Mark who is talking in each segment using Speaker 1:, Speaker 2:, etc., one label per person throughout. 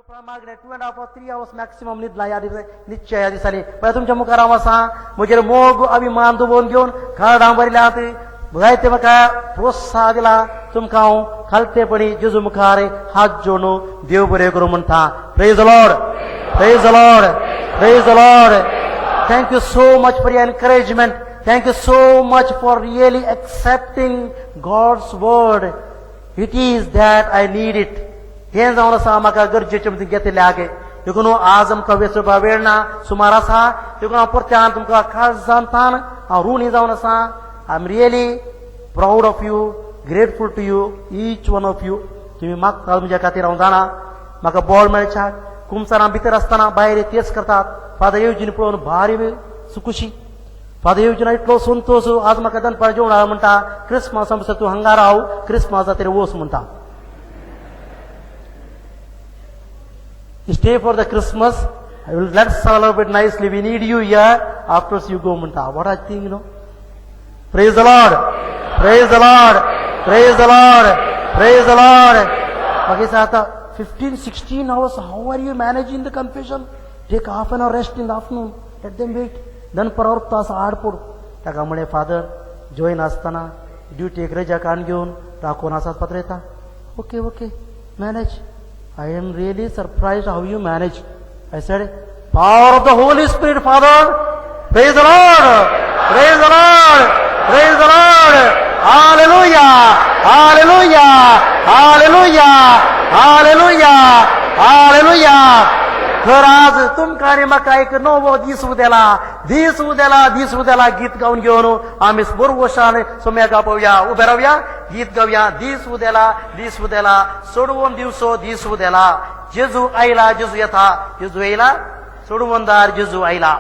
Speaker 1: मागणें 2.5 or 3 hours maximum न्हिदला ह्या दिसा, न्हिदच्या ह्या दिसांनी. पळय तुमच्या मुखार हांव आसा, म्हजेर मोग अभिमान दुबोवन घेवन कार्डां बरयल्यात, जायते म्हाका प्रोत्साह दिला. तुमकां हांव खालतेपणी जेजू मुखार हात जोडून देव बरें करूं म्हणटा. Praise the Lord, praise the Lord, praise the Lord. Thank you so much for your encouragement. Thank you so much for really accepting God's word. It is that I need it. हें जावन आसा म्हाका गरजेचें म्हणून घेतिल्लें आगे. देखून आज आमकां वेचोवपा वेळ ना, सुमार आसा. देखून हांव परत्यान तुमकां खास जावन हांव ऋणी जावन आसा. I am really proud of you, grateful to you, each one of you. तुमी मागता म्हज्या खातीर हांव जाणा. म्हाका बोल मेळच्याक कुमसारां भितर आसतना भायर तेच करतात. फादर येवजीन पळोवन भारी सुखुशी, फादर येवजीन इतलो संतोश. आज म्हाका दनपार जेवण म्हणटा, क्रिसमस आमचो तूं हांगा राव, क्रिसमस जातरी वच म्हणटा. Stay for the Christmas. I will let's celebrate nicely. We need you here. Afterwards you go म्हणटा. What I think, you know? Praise the Lord. Praise the Lord. Praise the Lord. Praise the Lord. मागीर आता 15, 16 hours, how are you managing the confession? Take half an hour rest in the afternoon. Let them wait. दनपार अर्द तास आड पडू. ताका म्हळें, father join आसतना ड्युटीक रजा कान घेवन राखून आसात पात्र येता. Okay okay, manage. I am really surprised how you manage. I said, power of the Holy Spirit, Father. Praise the Lord. Praise the Lord. Praise the Lord. Hallelujah. Hallelujah. Hallelujah. Hallelujah. Hallelujah. खर आज तुमकां आनी म्हाका एक नवो दीस उदेला, दीस उदेला, दीस उदेला. गीत गावन घेवन आमी बरवशान सोम्या पळोवया. उबे रावया, गीत गावया. दीस उदेला, दीस उदेला, सोडवून दिवसो दीस उदेला. जेजू आयला, जेजू येता, जेजू येयला, सोडवंदार जेजू आयला.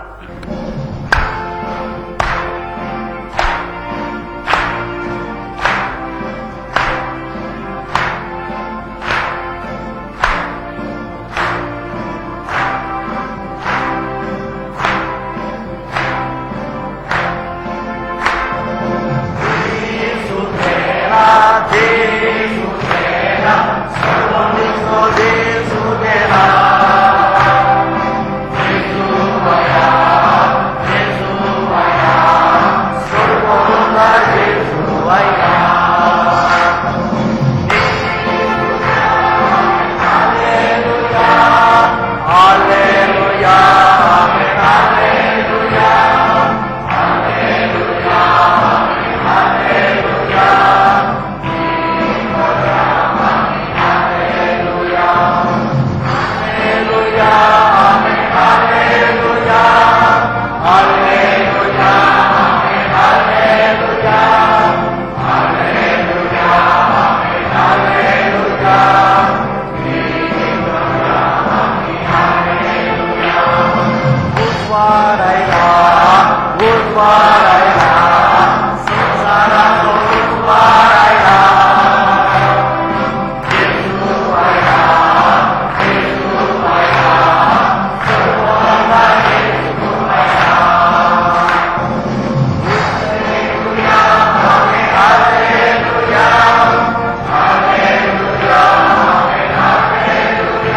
Speaker 1: उजवाडायला, उजवाडायला, संसाराचो उजवाडायला. जेजू आयला, जेजू आयला, सोडवंदार जेजू आयला. Hallelujah, hallelujah, hallelujah, hallelujah, hallelujah.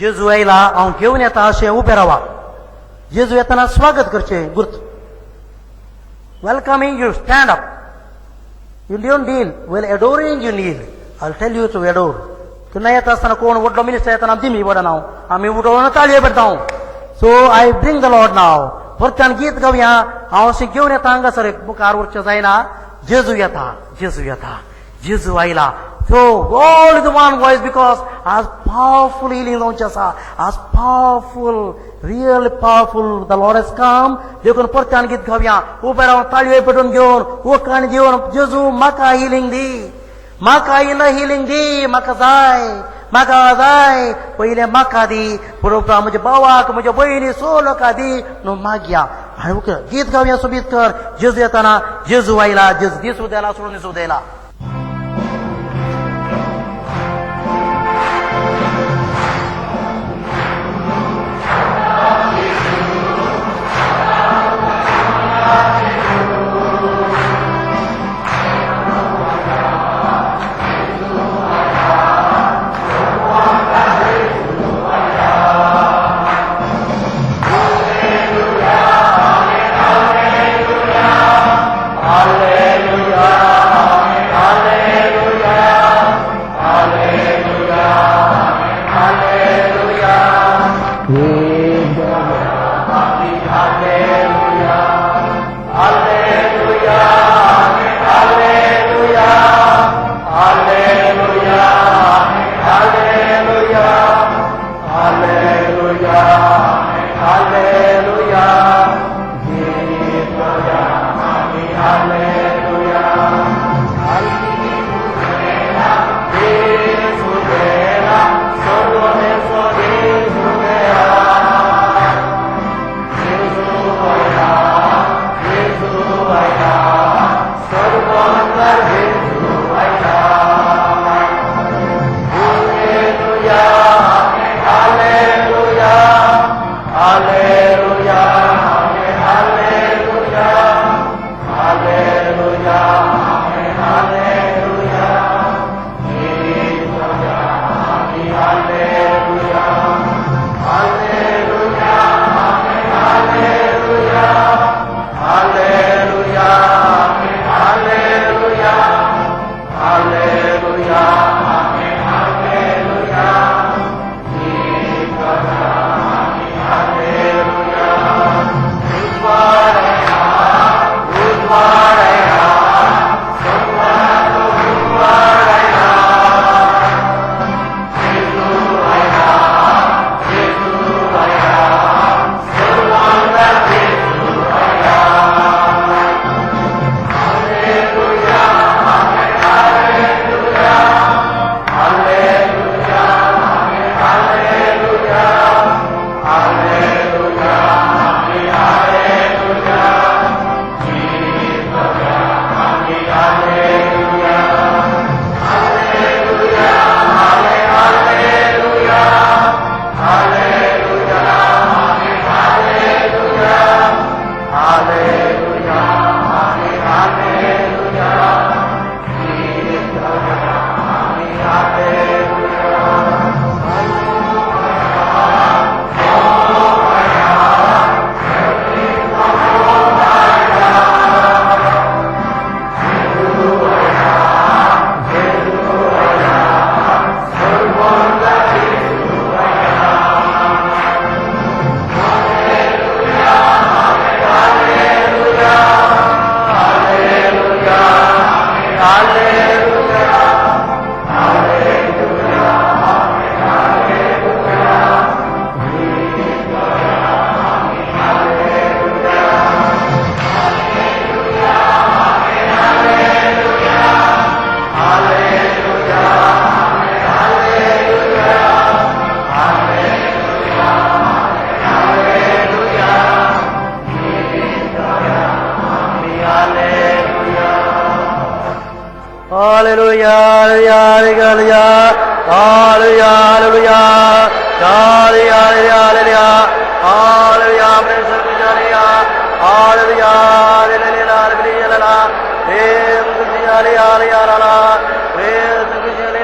Speaker 1: जेजू आयला हांव घेवन येता अशें उबें रावा. जेजू येतना स्वागत करचें गुर्त. Welcoming you stand up. You don't kneel. Well adoring you kneel. I tell you to adore. केन्ना येता आसतना कोण व्हडलो मिनिस्टर येतना दिमी पडना हांव, आमी उठोवन ताळयो पडटा हांव. So I bring the Lord now. परत्यान गीत गावया. हांव अशें घेवन येता हांगासर मुखार उरचें जायना. जेजू येता, जेजू येता, जेजू आयला. So all the one voice, because आज पावरफूल हिलिंग जावचें आसा. आज powerful, real powerful the Lord has come. देखून परत्यान गीत गावया. उबे रावन ताळयो पेटून घेवन ओकाण घेवन, जेजू म्हाका हिलिंग दी, म्हाका इल्लो हिलिंग दी, म्हाका जाय, म्हाका जाय. पयलें म्हाका दी, बरोबर म्हज्या भावाक, म्हज्या भयणी, सो लोकां दी न्हू मागया. आनी गीत गावया सोबीत कर. जेजू येताना, जेजू आयला, जेजू दिसूं देला, सोडून दिसूं देला.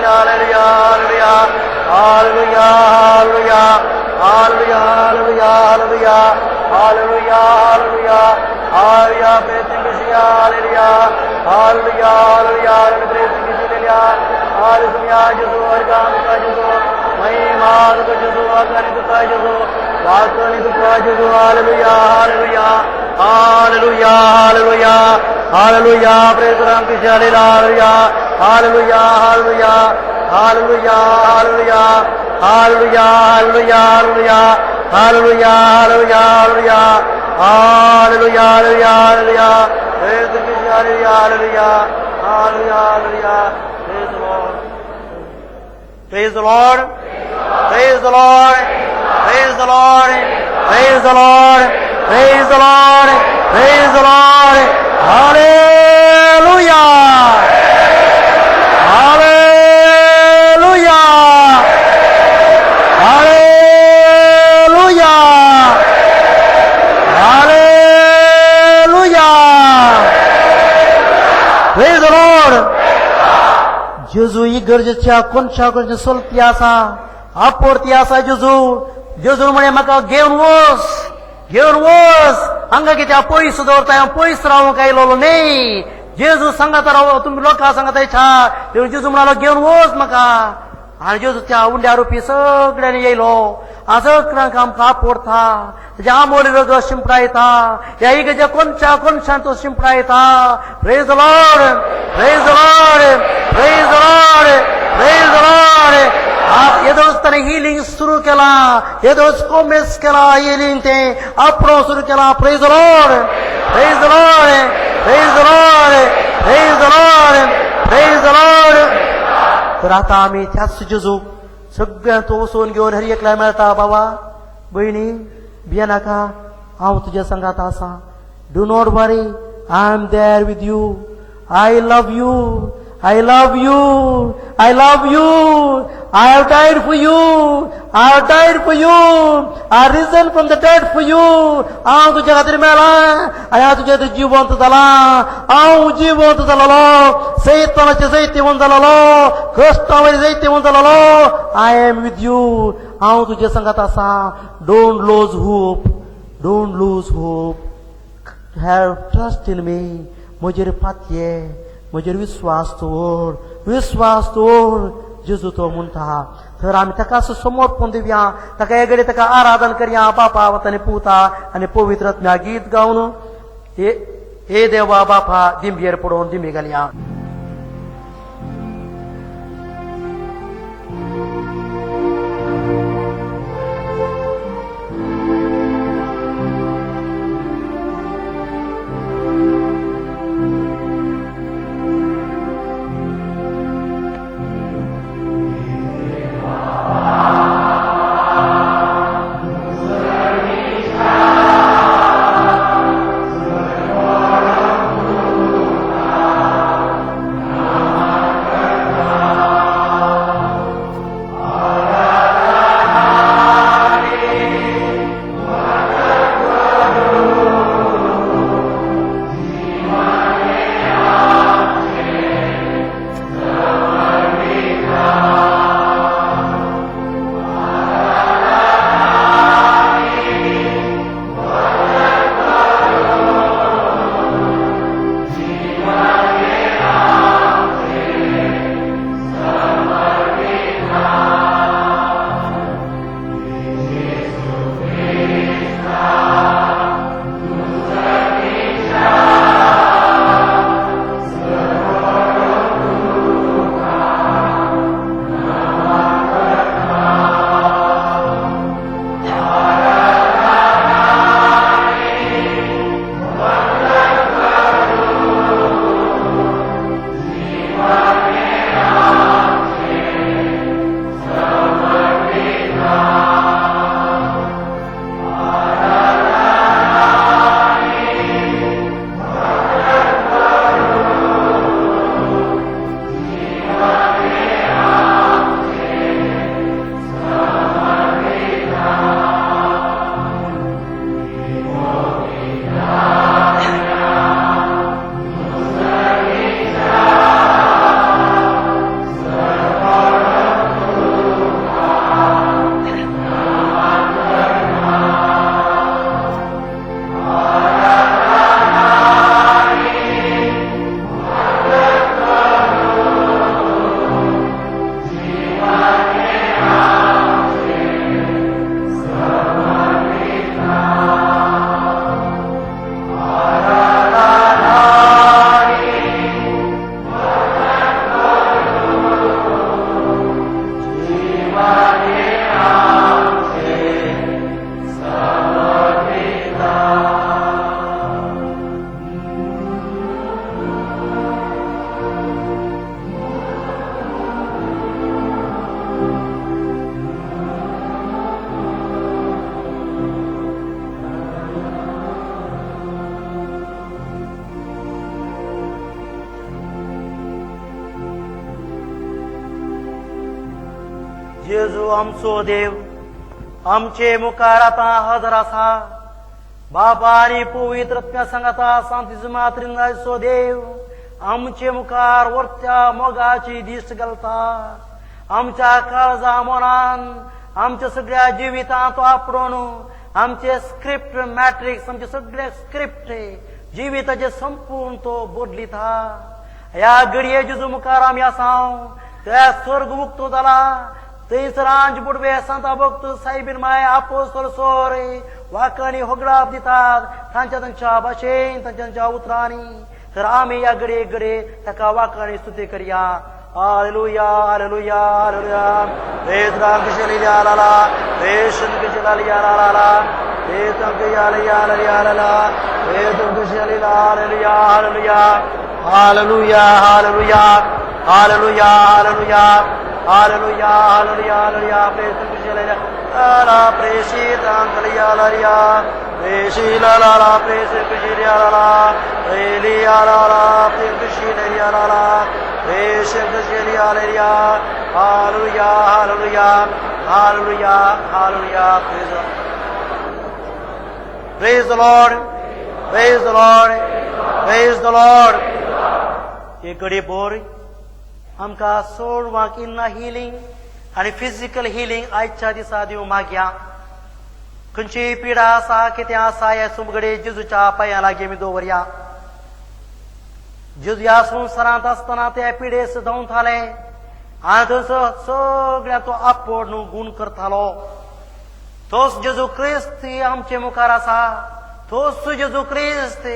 Speaker 1: Hallelujah, hallelujah, hallelujah, hallelujah, hallelujah, hallelujah, hallelujah, hallelujah, praise Krishna, hallelujah, hallelujah, hallelujah, praise Krishna, hallelujah, Gesù, argam Gesù, महिमा तुका जेजू, आकानी तुका जेजू, वाकणी तुका जेजू, hallelujah, hallelujah, hallelujah, hallelujah, hallelujah, praise Ram Krishna, hallelujah, hallelujah, hallelujah, hallelujah, hallelujah, hallelujah, hallelujah, hallelujah, hallelujah, hallelujah, hallelujah, hallelujah, hallelujah, praise Krishna, hallelujah, hallelujah, hallelujah, hallelujah, praise the Lord. Praise the Lord. Praise the Lord. Praise the Lord. Praise the Lord. Praise the Lord. Praise the Lord. Hallelujah. Hallelujah. Hallelujah. Hallelujah. Praise the Lord. जेजू इगर्जेच्या कोनशा कोनशा सोलती आसा, आपोरती आसा. जेजू जेजू म्हणे म्हाका घेवन वस, घेवन वस. हांगा कित्याक पयस दवरता? हांव पयस रावूंक आयलोलो न्ही. जेजू सांगाता राव, तुमी लोकां सांगाता इच्छा. जेजू म्हणालो घेवन वच म्हाका. आनी जेजू त्या उंड्या रुपी सगळ्यांनी येयलो. सगळ्यांक आमकां आपोडता, तेज्या आमोली रगत शिंपडायता, ह्या इगर्जे कोनशा कोनशान तो शिंपडायता. Praise the Lord, praise the Lord, praise the Lord, praise the Lord. येदोच ताणें हिलिंग सुरू केलां, येदोच कोमेस केला हिलिंग, तें आपणो सुरू केला. Praise the Lord, praise the Lord, praise the Lord, praise the Lord, praise the Lord. तर आतां आमी त्याच जेजूक सगळ्यांक तो वचून घेवन हर एकल्या मेळटा. बाबा भयणी, भियेनाका, हांव तुज्या संगात आसा. Do not worry, I am there with you. I love you, I love you, I love you. I have died for you, I have died for you, I risen from the dead for you. हांव तुज्या खातीर मेला आनी हांव तुज्या खातीर जिवंत जाला. हांव जिवंत जालोलो, सैतानाचे जैतिवंत जालोलो, कश्टावयर जैतिवंत जालोलो. I am with you. हांव तुज्या संगात आसा. Don't lose hope, don't lose hope, have trust in me. म्हजेर पातये, म्हजेर विस्वास दवर, विस्वास दवर, जेजू तो म्हणटा. तर आमी ताका समर्पण दिवया, ताका एगडे ताका आराधन करया. बापा आनी पुता आनी पवित्र आत्म्या गीत गावन हे देवा बापा दिंबेर पडोवन दिंबी घालया. जेजू आमचो देव आमचे मुखार आतां हजर आसा. बापा आनी पवित्र आत्म्या सांगाता सांतिज्मा त्रिंगाचो देव आमचे मुखार वरत्या मोगाची दिश्ट घालता. आमच्या काळजा मनान आमच्या सगळ्या जिवितांत तो आपडून आमचे स्क्रिप्ट मॅट्रिक्स आमचे सगळे स्क्रिप्ट जिविताचे संपूर्ण तो बदलिता. ह्या घडये जेजू मुखार आमी आसा. त्या स्वर्ग उक्तो जाला. थंयसर आंज बुडवे सांता भक्त सायबीन माय आपोस्तोल सोर वाकांनी होगडाप दितात तांच्या तांच्या भाशेन तांच्या तांच्या उतरांनी. तर आमी ह्या घडये घडये ताका वाकांनी स्तुती करया. Hallelujah hallelujah hallelujah. प्रेस ला ला प्रेस ला ला ला hallelujah hallelujah hallelujah hallelujah hallelujah hallelujah hallelujah hallelujah. प्रेस प्रेषितांतलिया प्रेषिला ला ला प्रेष कृषिया ला प्रेलिया ला ला प्रेम ला ला प्रेष कृषिया hallelujah hallelujah hallelujah hallelujah. Praise the Lord, praise the Lord, praise the Lord. एक घडी बोर आमकां सोडवाक इन्ना हिलींग आनी फिजिकल हिलींग आयच्या दिसा दिवं मागया. खंयची पिडा आसा कितें आसा ह्या सुमगडे जेजूच्या पांयां लागीं आमी दवरया. जेजू ह्या संवसारांत आसतना ते पिडेस धांवताले आनी थंयसर सगळ्या तो आपोड न्हू गूण करतालो. तोच जेजू क्रिस्त आमचे मुखार आसा. तोच जेजू क्रिस्त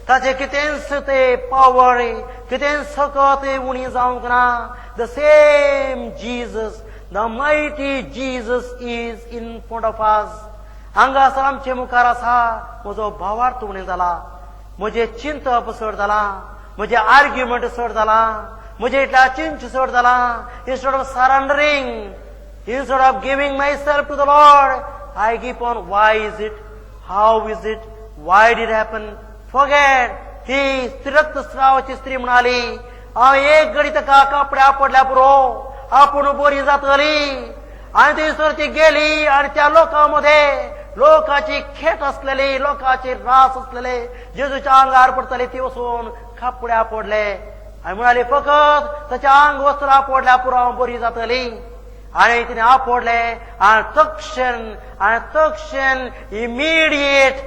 Speaker 1: ताचे कितेंच ते पावर कितेंच सकत उणी जावंक ना. The same Jesus, the mighty Jesus is in front of us. हांगासर आमचे मुखार आसा. म्हजो भावार्थ उणें जाला, म्हजें चिंतप चड जालां, म्हजें आर्ग्युमेंट चड जालां, म्हजें इतल्या चिंच चड जालां. Instead of surrendering, instead of giving myself to the Lord, I keep on why is it, how is it, why did happen. Forget. ती रक्तस्रावाची स्त्री म्हणाली, हांव एक घडी ताका कपडे आपडल्या पुरो, आपूण बरी जातली. आनी थंयसर ती गेली आनी त्या लोकां मध्ये लोकांची खेट आसलेली, लोकांची रास आसलेले जेजूच्या आंगार पडटले. ती वचून कपडे आपडले आनी म्हणाली, फकत ताच्या आंग वस्त्र आपडल्या पुरो, हांव बरी जातली. आनी तिणे आपडले आनी तक्षण आनी तक्षण immediate,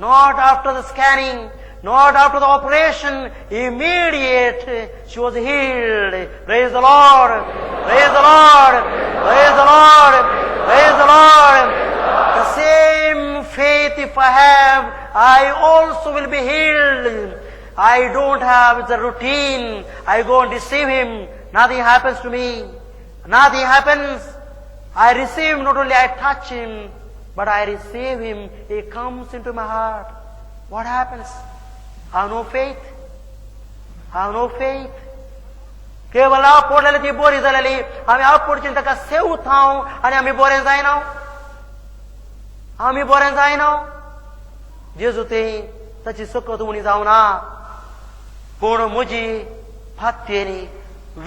Speaker 1: not after the scanning, not after the operation, immediate she was healed. Praise the Lord, praise the Lord, praise the Lord, praise the Lord. The same faith if I have, I also will be healed. I don't have the routine. I go and receive Him. Nothing happens to me. Nothing happens. I receive him, not only I touch him, but I receive him. He comes into my heart. What happens? I have no faith. I have no faith. केवळ आपोडलेली ती बरी जालेली. आमी आपोडची ताका सेवता आनी आमी बरें जायना, आमी बरें जायना. जेजू ते ताची सकत उणी जावना, पूण म्हजी फात्येनी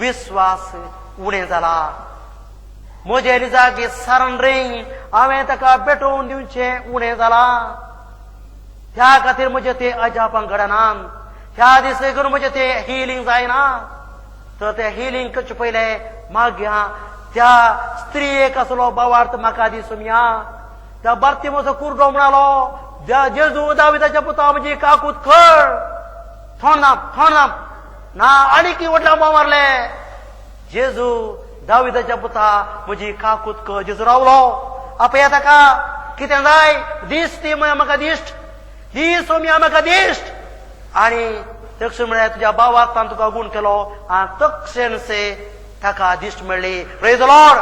Speaker 1: विस्वास उणें जाला. म्हजे निजागे सरंडरींग हांवें ताका पेटोवन दिवचें उणें जालां. ह्या खातीर म्हजें तें अजापां घडना. ह्या दिसा करून म्हजें तें हिलींग जायना. तर तें हिलींग करचे पयलें मागीर त्या स्त्रियेक आसलो भावार्थ म्हाका दिसूया. त्या बार्तिमोसो कुर्डो म्हणालो, जेजू दाविदाच्या पुता, म्हजी काकूत कर. थोंड थोंड ना आनी की व्हडल्या बोव मारले, जेजू दाविदाच्या पुता, म्हजी काकूत कर. जेजू रावलो. आपया ताका, कितें जाय? दीस ती म्हाका दिश्ट दीस सोम्या म्हाका दिश्ट. आनी तक्षण म्हळ्यार तुज्या भावार्थान तुका गूण केलो. आनी तक्षण से ताका दिश्ट मेळ्ळी. Praise the Lord,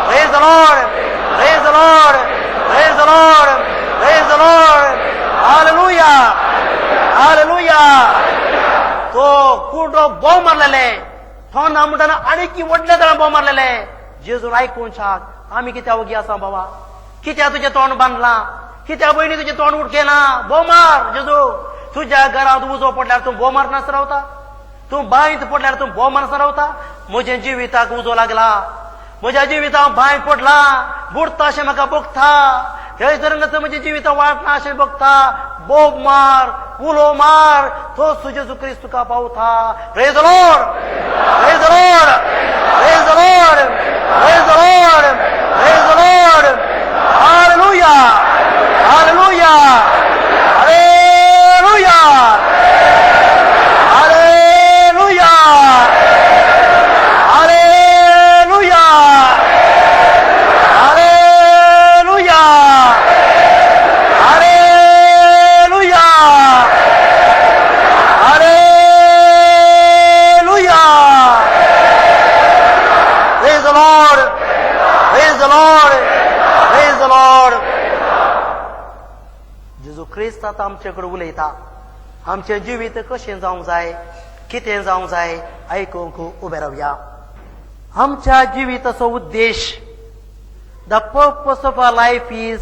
Speaker 1: praise the Lord, praise the Lord, praise the Lord, praise the Lord. Hallelujah, hallelujah. तो कुर्डो बोव मारलेले तो ना म्हणटाना आनी व्हडले जाणां बोव मारलेले. जेजून आयकून शाक आमी कित्या वगी आसा बाबा? कित्या तुजें तोंड बांदलां? कित्या भयणी तुजें तोंड उडकेना? बोव मार जेजू. तुज्या घरांत उजो पडल्यार तूं बोव मारनासतना रावता? तूं बांयत पडल्यार तूं बोव मारनासतना रावता? म्हजें जिविताक उजो लागला. म्हज्या जिवितांत भांय पडला, बुडटा अशें म्हाका भोगता, हे तरंगाचो म्हज्या जिवितां वाडना अशें भोगता, बोब मार, उलो मार, तो जेजू क्रिस्त तुका पावता. Praise the Lord, praise the Lord, praise the Lord, praise the Lord, praise the Lord. Hallelujah, hallelujah, hallelujah, hallelujah, hallelujah, hallelujah, hallelujah, hallelujah. Praise the Lord, praise the Lord, praise the Lord. जेजू क्रिस्त आतां आमचे कडेन उलयता. आमचें जिवीत कशें जावंक जाय, कितें जावंक जाय, आयकूंक उबें रावया. आमच्या जिविताचो उद्देश, the purpose of our life is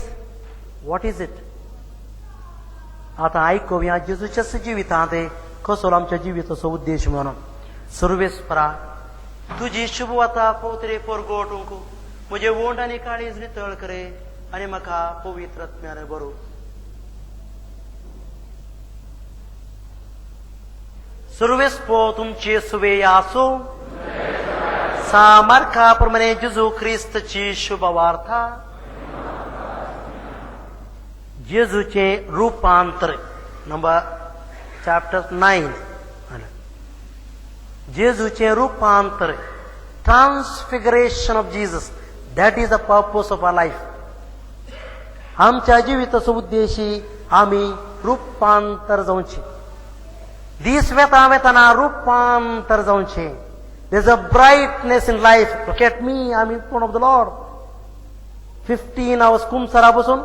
Speaker 1: what is it? आतां आयकुया जेजूच्याच जिवितांत कसो आमच्या जिविताचो उद्देश म्हणून. सर्वेस्परा, तुजी शुभवार्ता पवित्र परगटूंक म्हजें ओंठ आनी काळीज नितळ करे आनी म्हाका पवित्र आत्म्यान बरो. सर्वेस्पो तुमचे सुवे आसूं. सामार्का प्रमाणे जेजू क्रिस्तची शुभवार्ता. जेजूचे रुपांतर, नंबर चॅप्टर 9. जेजूचे रुपांतर, Transfiguration of Jesus, that is the purpose of our life. आमच्या जिविताचो उद्देशी आमी रुपांतर जावचें. दीस वेता वेतना रुपांतर जावचें. There's a brightness in life. Look at me, I'm in front of the Lord. 15 hours कुमसरा बसून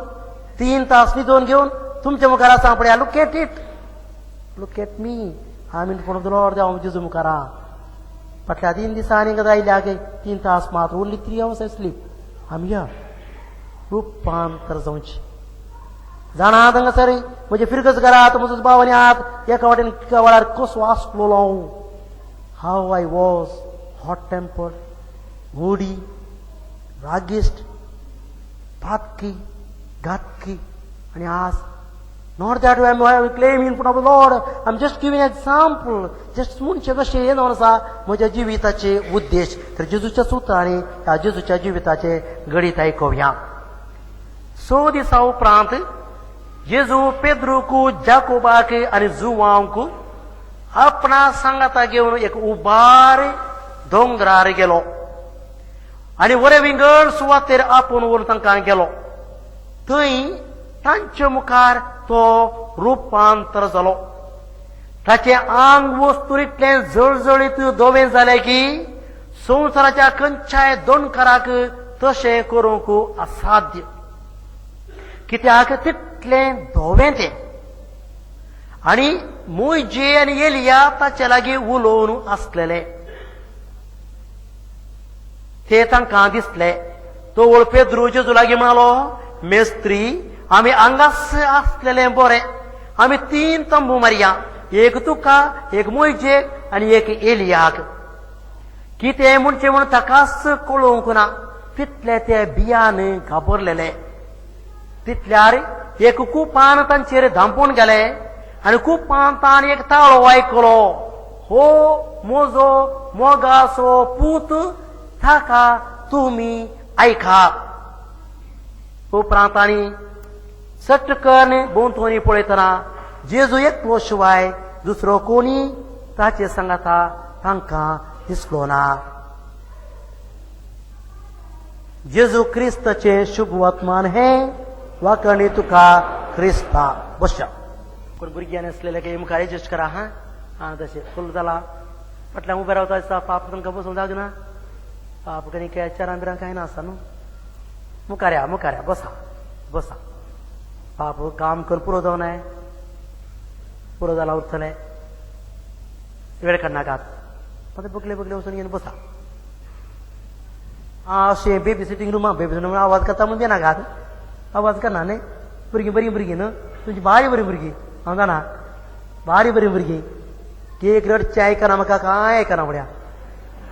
Speaker 1: 3 तास न्हिदून घेवन तुमच्या मुखार आसा पळया. Look at it, look at me, I'm in front of the Lord. देवा जेजू मुखार फाटल्या 3 दिसांनी आयल्या 3 तास मात्र, only 3 hours I sleep. आमी या रुपांतर जावचें. जाणा हांगासर म्हजे फिरगज घरात म्हजो भाव आनी आत एका वाटेन एका वेळार कसो आसलेलो हांव, how I was hot tempered, moody, रागिश्ट, पातकी, घातकी. आनी आज not that I am claim in front of the Lord, I am just giving example, just म्हणचें कशें हें जावन आसा म्हज्या जिविताचे उद्देश. तर जेजूच्या सुत्रांनी ह्या जेजूच्या जिविताचे गणीत आयकुया. 6 दिसां उपरांत जेजू पेद्रूक, जाकोबाक आनी जुवांक आपणा सांगाता घेवन एक उबार दोंगरार गेलो आनी वरे विंगड सुवातेर आपूण व्हरून तांकां गेलो. थंय तांचे मुखार तो रुपांतर जालो. ताचें आंग वस्तू इतलें जळजळीत धवें जालें की संवसाराच्या खंयच्याय दोणकाराक तशें करूंक असाध्य, कित्याक तितलें धवें तें. आनी मोयजे आनी एलिया ताचे लागीं उलोवन आसलेले ते तांकां दिसले. तो वळ पेद्रू जेजू लागीं म्हणालो, मेस्त्री, आमी हांगास आसलेले बरें, आमी 3 तंबू मारया, एक तुका, एक मोयजेक आनी एक एलियाक. कितें म्हणचें म्हणून ताकाच कळोवंक ना, तितले ते बियान घाबरलेले. तितल्यार एक कुपान तांचेर धांपून गेले आनी कुपान ताणें एक ताळो आयकलो, हो म्हजो मोगाचो पूत, ताका तुमी आयका. उपरांत तांणी सटकन भोंवतणी पळयतना जेजू एकलो शिवाय दुसरो कोणी ताचे सांगाता तांकां दिसलो ना. जेजू क्रिस्ताचें शुभ वर्तमान हें वाकणी तुका क्रिस्ता. बसया. कोण भुरग्यांनी आसलेले काय मुखार एडजस्ट करा. हा हा तशें फुल जाला फाटल्यान उबें रावता दिसता. पाप तांकां बसूंक जाग ना, पाप कणी काय चारां बिरां कांय ना आसता न्हू. मुखार या, मुखार या, बसा बसा. पाप काम कर पुरो जावनाय, पुरो जाला उरतलें, वेळ काडनाकात. आतां बगले बगले वचून घेवन बसा. आं अशें बेबी सिटींग रुमा, बेबी सिटींग आवाज करता म्हूण दिनाकात, आवाज करना न्ही. भुरगीं बरीं भुरगीं न्हू तुमची, भारी बरीं भुरगीं, हांव जाणा भारी बरीं भुरगीं. केक रडचें आयकना म्हाका, कांय आयकना फुड्या.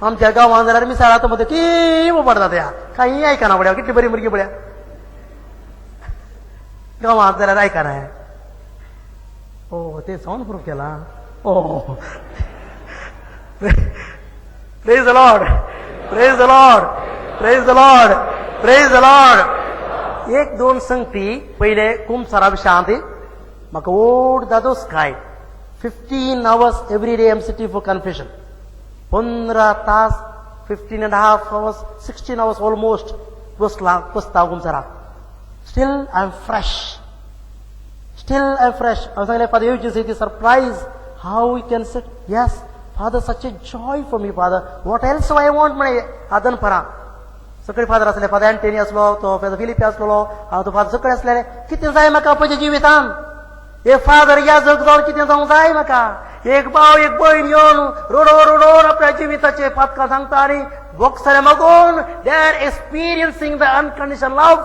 Speaker 1: आमच्या गांवांत जाल्यार मिसाळात मध्ये ती पडटा त्या कांय आयकना पड्या, कितली बरी भुरगीं पड्या गांवांत जाल्यार आयकना. ओ ते सावंड प्रूफ केला. ओ praise the Lord, praise the Lord, praise the Lord, praise the Lord. एक दोन संगती पयले कुमसारा विशयांत म्हाका ओड दादोस काय 15 hours every day am sitting for confession. 15 तास, 15.5 hours, 16 hours almost बसला बसता कुमसाराक. Still I am fresh, still I am fresh. हांवें सांगलें फादर येवची ती surprise how you can sit. Yes father, such a joy for me father, what else I want म्हणे. आदन परां सगळे फादर आसले, फादर अँटनी आसलो, तो फादर फिलिपी आसलेलो, हांव तो फादर सगळे आसलेले. कितें जाय म्हाका म्हज्या जिवितान? एक फादर याजक जावन कितें जावंक जाय म्हाका? एक भाव एक भयण येवन रोडो रोडोन आपल्या जिविताचे पातकां सांगता आनी बोक्सारे मागून they are experiencing the unconditional love,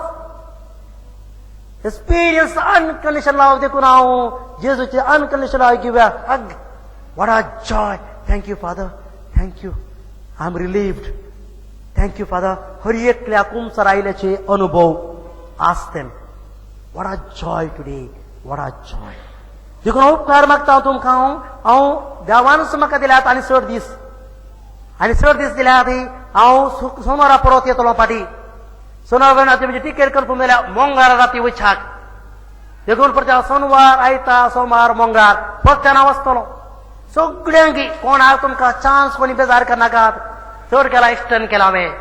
Speaker 1: experience unconditional love. देखून हांव जेजूचे unconditional love give a hug. What a joy. Thank you father, thank you, I am relieved, thank you father. हर एकल्या कुमसार आयल्याचे अनुभव आसते. What a joy today, what a joy. देखून उपकार मागता तुमकां. हांव देवानूच म्हाका दिल्यात आनी चड दीस, आनी चड दीस दिल्यात. हांव सोमारा परत येतलो फाटीं. सोनार राती म्हणजे टिकेट कन्फर्म जाल्या मंगळारा राती वयच्याक. देखून परत हांव सोनवार आयता सोमार मंगळार परत्यान हांव वचतलो सगळ्यांक. कोणाक तुमकां चान्स कोणी बेजार करनाकात. चड केला एक्सटेंड केला हांवें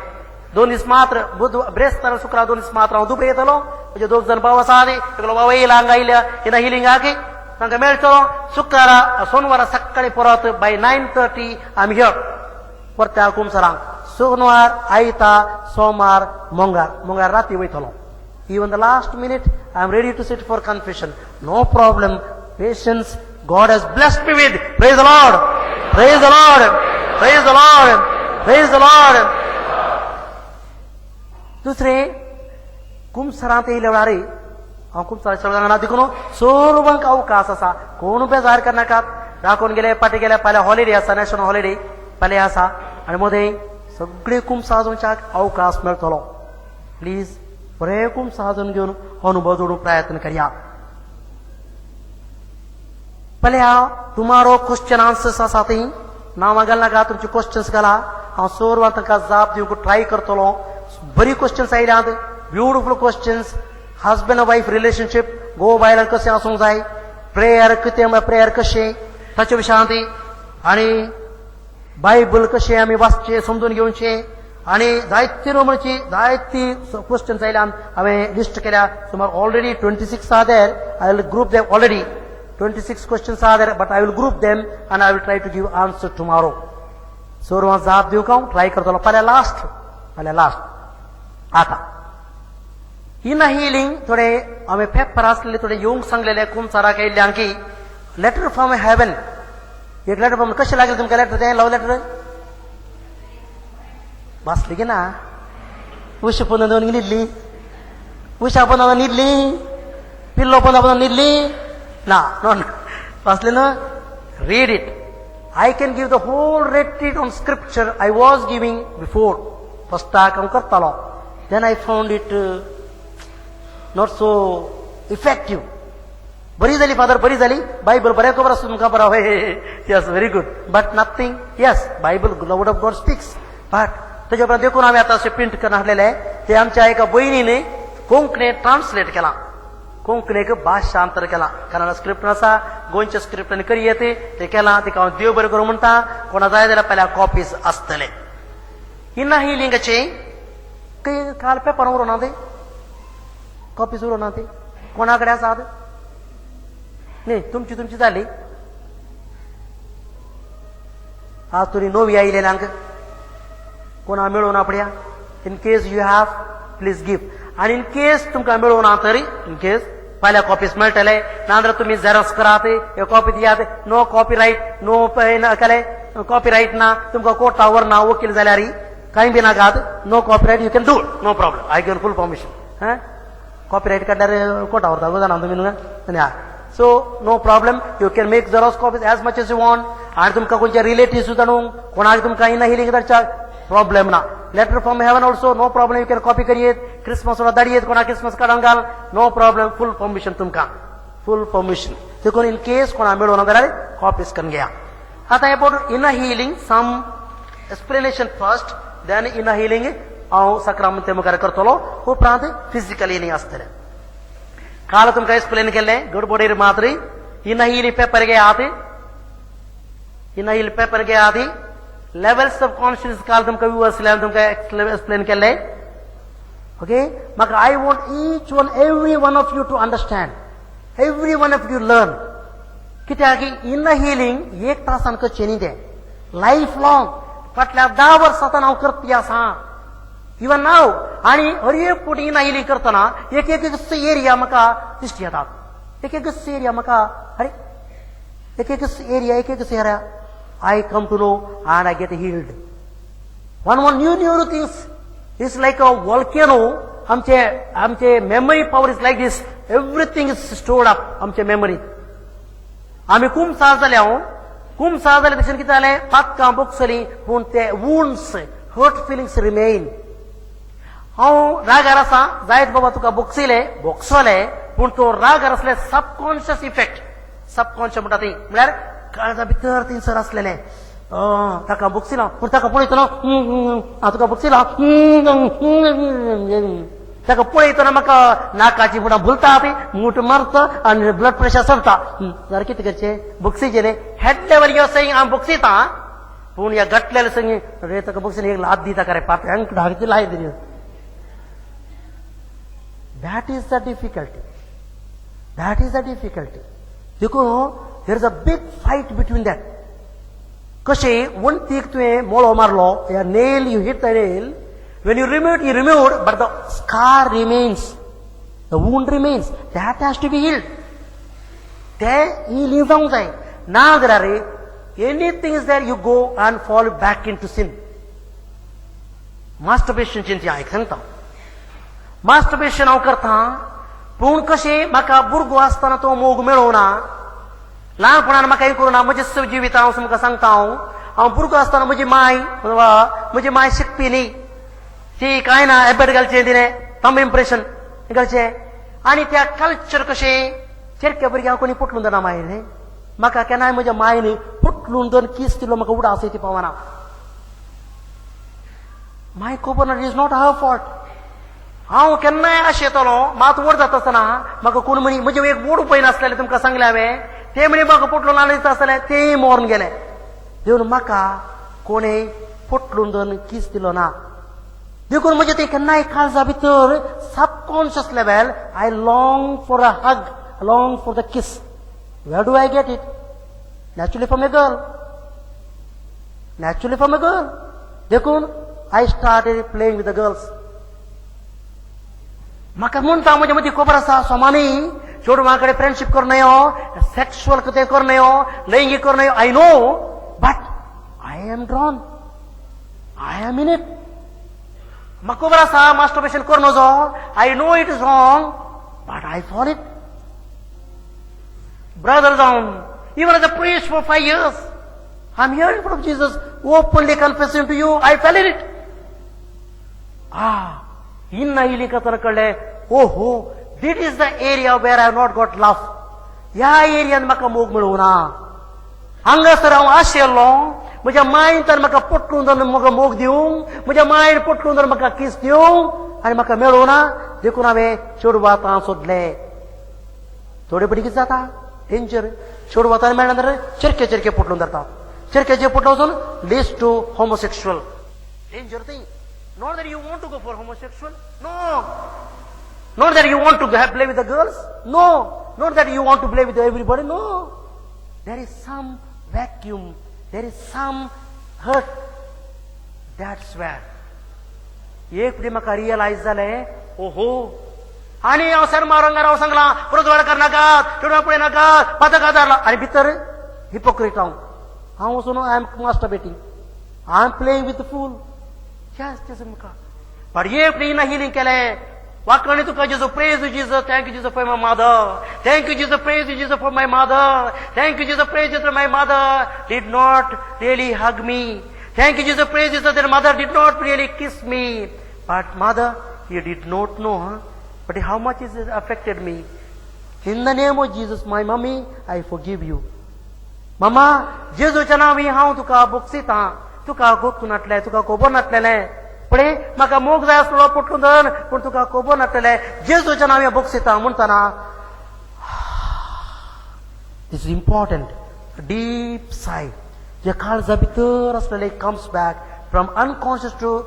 Speaker 1: 2 दीस मात्र, बुध ब्रेस्तार शुक्रार 2 दीस मात्र हांव दुबय येतलो. म्हणजे दोग जण भाव आसा, एकलो भाव येयला हांगा आयल्या येना हिलिंगाक तांकां मेळचो. शुक्रारा सोनवारा सकाळी परत बाय 9:30 आमी here परत्या कुमसरांक. सोनवार आयता सोमार मंगळार, मंगळार राती वयतलो. Even the last minute I am ready to sit for confession, no problem. Patience God has blessed me with. Praise the Lord, praise the Lord, praise the Lord, praise the Lord. दुसरे कुमसरांत येयल्या वेळार हांव कुमसरा सगळ्यांना देखून सर्वांक अवकाश आसा, कोण बेजार करनाकात. राखून गेले फाटीं गेले. फाल्यां हॉलिडे आसा, नॅशनल हॉलिडे फाल्यां आसा आनी मदें सगळे कुमसाजूनच्याक अवकाश मेळटलो. प्लीज बरें कुमसाजून घेवन अनुभव जोडूंक प्रयत्न करया. फाल्यां टुमारो क्वेश्चन आन्सर्स आसा, ती नांवां घालनाका, तुमचे क्वेश्चन्स घाला. हांव सर्वांक तांकां जाप दिवंक ट्राय करतलो. बरी क्वेश्चन्स आयल्यात, beautiful questions. Husband wife relationship, घोव बायलां कशें आसूंक जाय, प्रेयर कितें म्हळ्यार प्रेयर कशें ताचे विशयांत, आनी बायबल कशें आमी वाचचें समजून घेवचें, आनी जायती रोमणची जायती क्वेश्चन्स आयल्यान हांवें लिस्ट केल्या. सुमार already 26 are there. I will group them. Already 26 questions are there, but I will group them and I will try to give answer tomorrow. सर्वां जाप दिवंक हांव ट्राय करतलो फाल्यां लास्ट, फाल्यां लास्ट. आतां इना हिलींग थोडे हांवें पेपर आसलेले थोडे येवंक सांगलेले कुमसाराक येयल्ल्यांक की लेटर फ्रॉम हेवन. एक लेटर फ्रॉम कशें लागलें तुमकां लेटर? तें लव लेटर वाचली की ना? उशा पोंदा दोन न्हिदली, उशा पोंदा न्हिदली, पिल्लो पोंदा पोंदा न्हिदली ना? नो, वाचले ना? Read it. I can give the whole retreat on scripture I was giving before. फस्टाक हांव करतालो, then I found it not so effective. बरी जाली फादर, बरी जाली बायबल, बरें खबर आसा तुमकां, बरो. Yes, very good, but nothing. Yes, Bible, word of God speaks, but तेजे उपरांत देखून हांवें आतां अशें प्रिंट करून हाडलेलें. ते आमच्या एका भयणीन कोंकणी ट्रान्सलेट केलां, कोंकणीक भाशांतर केलां. कारण स्क्रिप्ट आसा गोंयच्या स्क्रिप्टान करी येते ते केलां. तिका हांव देव बरें करूं म्हणटा. कोणा जाय जाल्यार पहिल्या कॉपीज आसतले. इना हिलिंगाचे काल पेपर उरोना ते कॉपीज उरोना ते कोणा कडेन आसात? न्ही, तुमची तुमची जाली. आज तुरी नवी आयलेल्यांक कोणा मेळूं ना पडया. In case you have, please give. आनी इन केस तुमकां मेळूं ना तरी इन केस फाल्यां कॉपीज मेळटले. नाजाल्यार तुमी झेरॉक्स करात, ह्यो कॉपी दियात. नो कॉपी रायट, नो केले कॉपी रायट ना, तुमकां कोर्टा व्हरना वकील जाल्यार कांय बी नाकात. No copyright, you can do, no problem. I given full permission. हा, कॉपी रायट काडल्यार कोर्टा व्हरता जाणा तुमी न्हू. आनी हा So no problem, you can make xerox copies as much as you want. आनी तुमकां खंयचे रिलेटिव्स धाडूंक कोणाक तुमकां इन हिलींग धाडच्याक प्रॉब्लेम ना. Letter from heaven also no problem, you can copy करयेत. क्रिसमस सुद्दां धाडयेत, कोणाक क्रिसमस कार्डान घाल, नो प्रॉब्लेम, फूल परमिशन तुमकां, फूल परमिशन. देखून इन केस कोणा मेळूना जाल्यार कॉपीज करून घेया. आतां about inner healing some explanation first, then inner healing हांव सक्रामंते मुखार करतलो, उपरांत फिजिकल हिलींग आसतलें. काल तुमकां एक्सप्लेन केल्लें गडबडीर मात्र. इनर हिलींग पेपर घेयात, इनर हिलींग पेपर घेयात. लेवल्स ऑफ कॉन्शियस काल तुमकां व्यू तुमकां एक्सप्लेन केल्लें. ओके, म्हाका I want each one every one of you to understand, every one of you learn. कित्याक इनर हिलींग एक तासान करचें न्ही, तें लायफ लॉंग. फाटल्या 10 वर्सां हांव करपी आसा, इवन नाव. आनी हर एक फावटी इनर हिलींग करतना एक एक एरिया म्हाका दिश्टी येतात, एक एक एरिया म्हाका, अरे एक एक एरिया, एक एक area I come to know and I get healed. One one new new things. It's like a volcano. आमचे आमचे memory power is like this, everything is stored up आमचे मेमरीत. आमी कुमसार जाले, हांव कुमसार जाले भशेन कितें जालें, पातकां बोगसलीं, पूण ते वुंड्स, हर्ट फिलिंग्स रिमेन. हांव रागार आसा जायत बाबा, तुका बोगसिले बोगसले, पूण तो रागार आसले सबकॉन्शियस इफेक्ट. सबकॉन्शियस म्हणटा ती म्हळ्यार काळजा भितर थंयसर आसलेलें. ताका बोगसिला, पूण ताका पळयतना हांव तुका बोगसिला, ताका पळयतना म्हाका नाकाची फुडां भुलता, ती मूठ मारता आनी ब्लड प्रेशर चडटा. जाल्यार कितें करचें? बोगसीचें न्ही, हेड लेवल यो सही हांव बोगसिता, पूण ह्या गटलेले संगी रे ताका बोगसीन एक लात दिता खरें पात्यांक धाडची लायत दिली. That is the difficulty, that is the difficulty. देखून there is a big fight between that. कशें वणटीक तुवें मोळो मारलो या nail, you hit the nail, when you remove, you remove, but the scar remains, the wound remains. That has to be healed. ते healing जावंक जाय, ना जाल्यार anything is there, you go and fall back into sin. Masturbation चिंती हांव सांगता. Masturbation हांव करता, पूण कशें म्हाका भुरगो आसतना तो मोग मेळोना, ल्हानपणान म्हाका हें करूं ना. म्हजें जिवीत हांव तुमकां सांगता. हांव हांव भुरगो आसतना म्हजी माय शिकपी न्ही ती, कांय ना, एबेट घालचें, तिणें थंब इम्प्रेशन घालचें. आनी त्या कल्चर कशें चेरक्या भुरग्यांक कोणी पोटलून दिना मायन न्ही. म्हाका केन्नाय म्हज्या मायन पोटलून दोन कीस दिलो, म्हाका उडास ती पावना. माय खबर ना, is not her fault. हांव केन्नाय अशें येतलो मात व्हड जाता आसतना म्हाका कोण म्हणी म्हजें एक व्हड उपाय नासलेलें. तुमकां सांगलें हांवें, ते म्हणी म्हाका पोटलो ना दिता आसतलें, तेय मरून गेले. देवन म्हाका कोणें पोटलून दोन कीस दिलो ना. देखून म्हजें ते केन्नाय काळजा भितर subconscious level I long for a hug, long for the kiss. Where do I get it? Naturally from a girl, naturally from a girl. देखून I start playing with the girls. म्हाका म्हणटा म्हजे मदीं खबर आसा, सोमानी चेडवां कडेन फ्रेंडशीप करूं नयो, सेक्शुअल कितें करूं नयो, लैंगीक करूं नयो. I know, but I am drawn, I am in it. म्हाका खबर आसा मास्टरबेशन करूं नजो. I know it is wrong, but I fall it. Brother जावन, even as a priest for 5 years, I am here in front of Jesus openly confessing to you, I fell in it. इन्ना इली Qatar कळ्ळें, ओ हो, this is the area where I not got love. ह्या एरियान म्हाका मोग मेळूं ना. हांगासर हांव आशिल्लो, म्हज्या मायन तर म्हाका पोटलून धरून म्हाका मोग दिवंक, म्हज्या मायन पोटलून धरून म्हाका किस दिवंक, आनी म्हाका मेळूं ना. देखून हांवें चेडवां सोदले. थोडे पटी कितें जाता, डेंजर. चेडवां मेळना जाल्यार चेरके चेरके पोटलून धरता. चेरकेचे पोटलो वचून leads to homosexual. Danger thing. Not that you want to go for homosexual. No. Not that you want to have play with the girls. No. Not that you want to play with everybody. No. There is some vacuum. There is some hurt. That's where. एक फावटी म्हाका realise जालें, ओहो. आनी हांव शर्मा रंगार हांव सांगलां, परत करनाकात, चेडवां पळय नाकात, पातक आदारला, आनी भितर हिपोक्रीट हांव. हांव वचून I am masturbating, I am playing with fool. Yes, म्हाका पण एक फावटी हिलींग केलें. वाकणी तुका जेजू, praise Jesus, thank you Jesus for my mother, thank you Jesus, praise Jesus for my mother, thank you Jesus, praise Jesus, my mother did not really hug me, thank you Jesus, praise Jesus, that mother did not really kiss me, but mother you did not know, but how much is it affected me. In the name of Jesus, my mummy, I forgive you. Mama, जेजूच्या नांवी हांव तुका बोगसितां, तुका गोतूं नासलें, तुका खबर नासलेलें, पळय म्हाका मोग जाय आसलो पोटलून धरून, पूण तुका खबर नासलेलें, जेजूच्या नांवी बोगसितां म्हणटना. This is important. Deep sigh. जे काळजा भितर आसलेलें comes back from unconscious to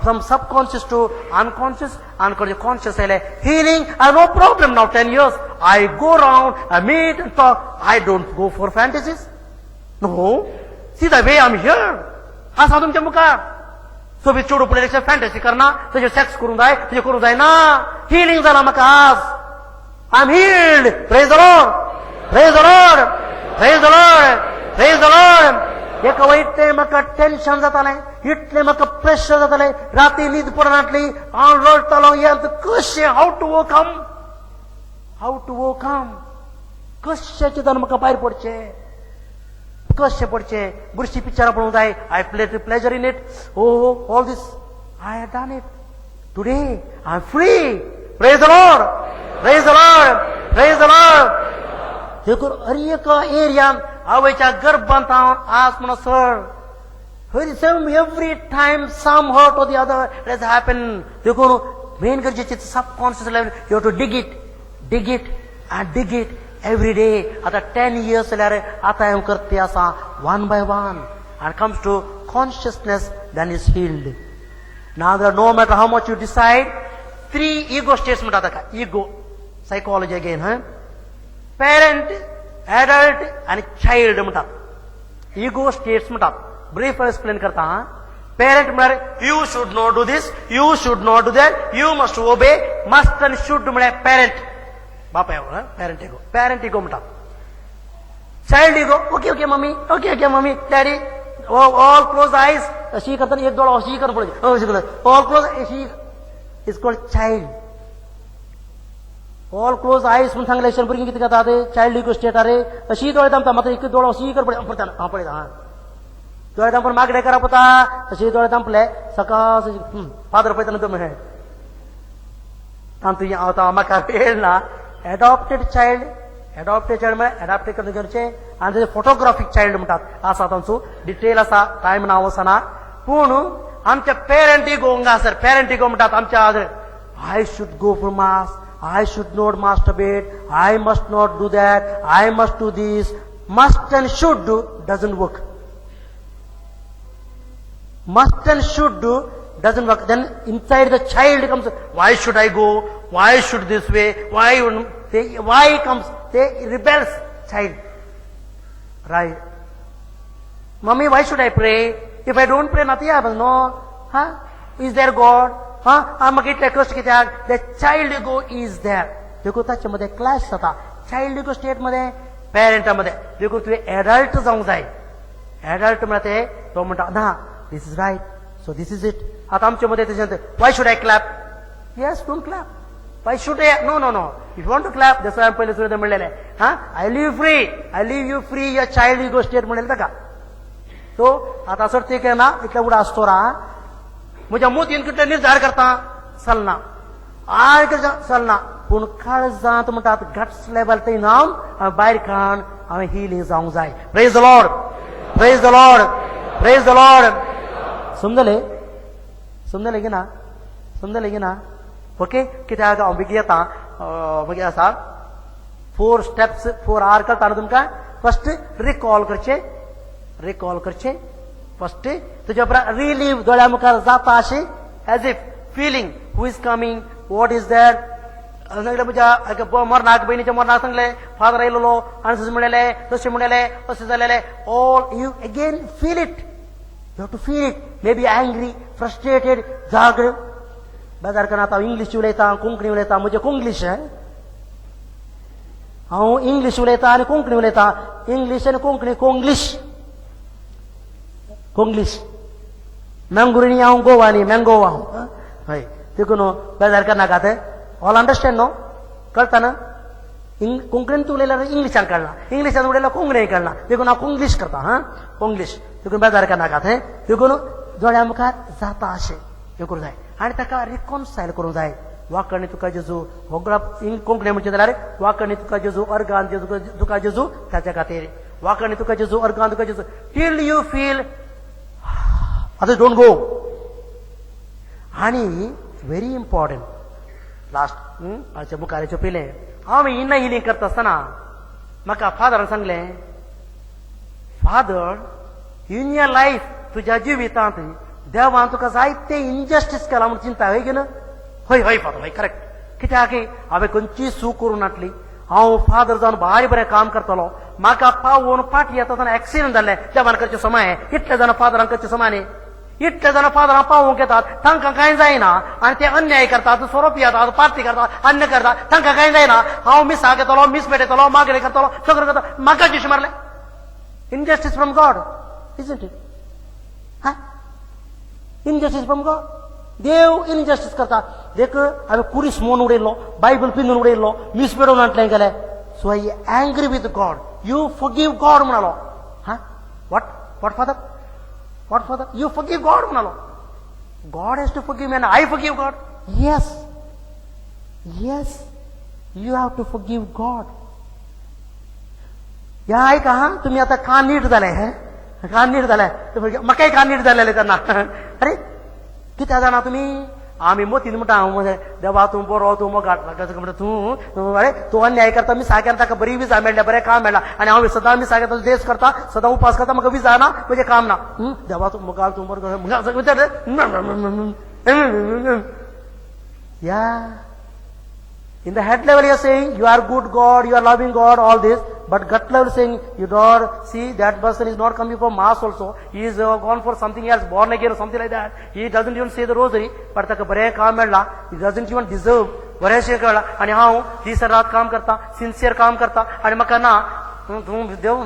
Speaker 1: from subconscious to unconscious, unconscious conscious आयलें. Healing, I no problem now. 10 years I go round, I meet and talk. I don't go for fantasies. No, see the way I am here. आसा तुमच्या मुखार सोबीत चेडूं पळयलें fantasy करना, तुजें sex करूंक जाय, तुजें करूंक जायना. हिलींग जालां म्हाका आज. I am healed. Praise the Lord, praise the Lord, praise the Lord, praise the Lord. एका इतलें म्हाका टेन्शन जातालें, इतलें म्हाका प्रेशर जातालें, राती न्हीद पडनासली, हांव रडटालो. हें कशें, how to overcome, how to overcome, कशें चिंतून म्हाका भायर पडचें, कशें पडचें. बुरशी पिक्चरां पळोवंक जाय, I play pleasure in it. Oh, all this I have done it. Today I am free. Praise the Lord, praise the Lord, praise the Lord. देखून हर एका एरियान आवयच्या गर्भांत हांव आज म्हणून sir some every time some hurt or the other has happen. देखून main गरजेचे subconscious level you have to dig it, dig it and dig it every day. आतां 10 years जाल्यार आतां हांव करते आसा one by one and comes to consciousness, then is healed. नाजाल्यार no matter how much you decide, 3 ego states म्हणटा ताका. Ego psychology again, हं, पेरंट, एडल्ट आनी चायल्ड म्हणटात. इगो स्टेट्स म्हणटात. ब्रीफ एक्सप्लेन करता. पेरंट म्हळ्यार you should not do this, you should not do that, you must obey. Must आनी should म्हळ्यार पेरंट, बापाय पेरंट इगो, पेरंट इगो म्हणटात. Child ego, okay okay mummy, okay okay mummy, daddy, all close eyes, अशी करतना एक दोळो अशी करता पळय, अशी करता, ऑल क्लोज अशी, is called child. All close eyes म्हूण सांगले भुरगीं कितें करतात, चायल्ड इगो स्टेट. अरे अशी दोळे दामता, मात्र एक दोळो अशी कर पळय, हांव पळयता, हां दोळे दामपून मागणें करप वता, अशी दोळे दामपले सकाळ फादर पळयतना तुमी तांतू आतां म्हाका वेळ ना. एडॉप्टेड चायल्ड, एडॉप्टेड चायल्ड म्हळ्यार एडॉप्टेड करून करचें आनी तेजें फोटोग्राफीक चायल्ड म्हणटात आसा, तांचो डिटेल आसा, टायम ना वचना. पूण आमच्या पेरंट इगो हांगासर पेरंट इगो म्हणटात आमच्या, I should go for mass, I should not masturbate, I must not do that, I must do this. Must and should do doesn't work. Must and should do doesn't work. Then inside the child comes, why should I go? Why should this way? Why they, why comes? They rebels child. Right. Mummy, why should I pray? If I don't pray, nothing happens. No. Huh? Is there God? Huh? म्हाका इतलें कश्ट कित्याक? The child ego is there. देखून ताचे मध्ये clash जाता child ego state मध्ये, पेरंटा मध्ये. देखून तुवें एडल्ट जावंक जाय. एडल्ट म्हळ्यार ते तो म्हणटा ना, this is right, so this is it. आतां आमचे मध्ये तेजें, why should I clap? Yes, don't clap. Why should I? No no no, if want to clap, जसं हांवें पयलीं सुद्दां म्हणलेलें, हा, I leave free, I leave you free, your child ego state म्हणलेलें ताका. सो आतां सर ते केना इतले उडा आसतो म्हज्या मोतीन कितले निर्धार करता चलना, आनी चलना, पूण काळजांत म्हणटात गट्स लेवल थंय ना भायर काण हांवें हिलींग जावंक जाय. Praise the Lord, praise the Lord, praise the Lord. समजले? समजले की ना? समजले की ना? ओके, कित्याक हांव बेगीन येता. मागीर आसा 4 स्टेप्स, 4 आर कळटा न्हू तुमकां. फर्स्ट रिकॉल करचें, रिकॉल करचें फर्स्ट, तुज्या उपरांत रिलीव दोळ्या मुखार जाता अशें, as if feeling who is coming, what is that. सांगलें म्हज्या मरणाक, भयणीच्या मरणाक सांगलें, फादर आयलेलो आनी तशें म्हणलेलें, तशें म्हणलेलें, तशें जालेलें. All you again feel it, you have to feel it. May be angry, frustrated, जाग बेजार करना. आतां इंग्लीश उलयता, कोंकणी उलयता, म्हजें कोंग्लीश. हांव इंग्लीश उलयता आनी कोंकणी उलयता, इंग्लीश आनी कोंकणी कोंग्लीश, कोंग्लीश. मँगुरिनी हांव, गोवानी मँगोवा हांव. हय, देखून बेजार करनाकात. ऑल अंडरस्टँड न्हू, कळटा ना? कोंकणीन उलयल्यार इंग्लिशान कळना, इंग्लिशान उलयल्यार कोंकणी कळना, देखून हांव कोंग्लीश करता. हा, कोंग्लीश. देखून बेजार करनाकात. हें देखून दोळ्या मुखार जाता अशें हें करूं जाय आनी ताका रिकॉन्सायल करूंक जाय. वाकणी तुका जेजू होगळा कोंकणी म्हणचे जाल्यार वाकणी तुका जेजू अर्गान जेजू तुका जेजू ताच्या खातीर वाकणी तुका जेजू अर्गान तुका जेजू टील you feel आतां don't go. आनी व्हेरी इम्पॉर्टंट लास्ट हाच्या मुखार पयलें हांव इन्ना हिलींग करता आसतना म्हाका फादरान सांगलें, फादर इन your life तुज्या जिवितांत देवान तुका जायते इनजस्टीस केला म्हूण चिंता हय की ना? हय हय फादर, हय करेक्ट. कित्याक हांवें खंयची चूक करूं नासली, हांव फादर जावन भारी बरें काम करतलो, म्हाका पावोवन फाटी येता आसतना एक्सिडंट जाल्लें, देवान करचें समा इतले जाणां फादरान करचें समा न्ही, इतले जाणां फादरां पावोवंक येतात तांकां कांय जायना आनी ते अन्याय करतात, सोरो पियेतात, पार्टी करतात, अन्य करतात, तांकां कांय जायना. हांव मिसाक येतलो, मीस भेटयतलो, मागणें करतलो, सगळें करतलो, म्हाका जिश मारलें. Injustice from God, isn't it? हा, इनजस्टीस फ्रॉम गॉड. देव इनजस्टीस करता. देख हांवें कुरीस मोन उडयल्लो, बायबल पिंदून उडयल्लो, मीस पेडोवन हाडलें गेलें. So I angry with God. You forgive God म्हणालो. हा, what what father, what father, you forgive God म्हणालो. God has to forgive me and I forgive God. Yes yes, you have to forgive God. ह्या आयका हा, तुमी आतां कान नीट जालें, हें कान नीट जालें, म्हाकाय कान नीट जालें तेन्ना. अरे कित्याक जाणा तुमी, आमी मोतीन म्हणटा हांव देवा तूं बरो, तूं मोगाळ म्हणटा तूं, अरे तूं अन्याय करता, मी साग्यान ताका बरी विजा मेळ्ळ्या, बरें काम मेळ्ळा आनी हांव सदां मी साग्या देश करता, सदां उपास करता, म्हाका विजा ना, म्हजें काम ना. देवा तूं मोगाळ, तूं बरो. या In the head level you are saying you are good God, you are loving God, all this. But gut level saying you don't see that person is not coming for mass also. He is gone for something else, born again or something like that. He doesn't even say the rosary. But ताका बरें काम मेळ्ळा, he doesn't even deserve. बरेंशें कळ्ळां आनी हांव दीस रात काम करता, सिन्सियर काम करता आनी म्हाका ना तूं देव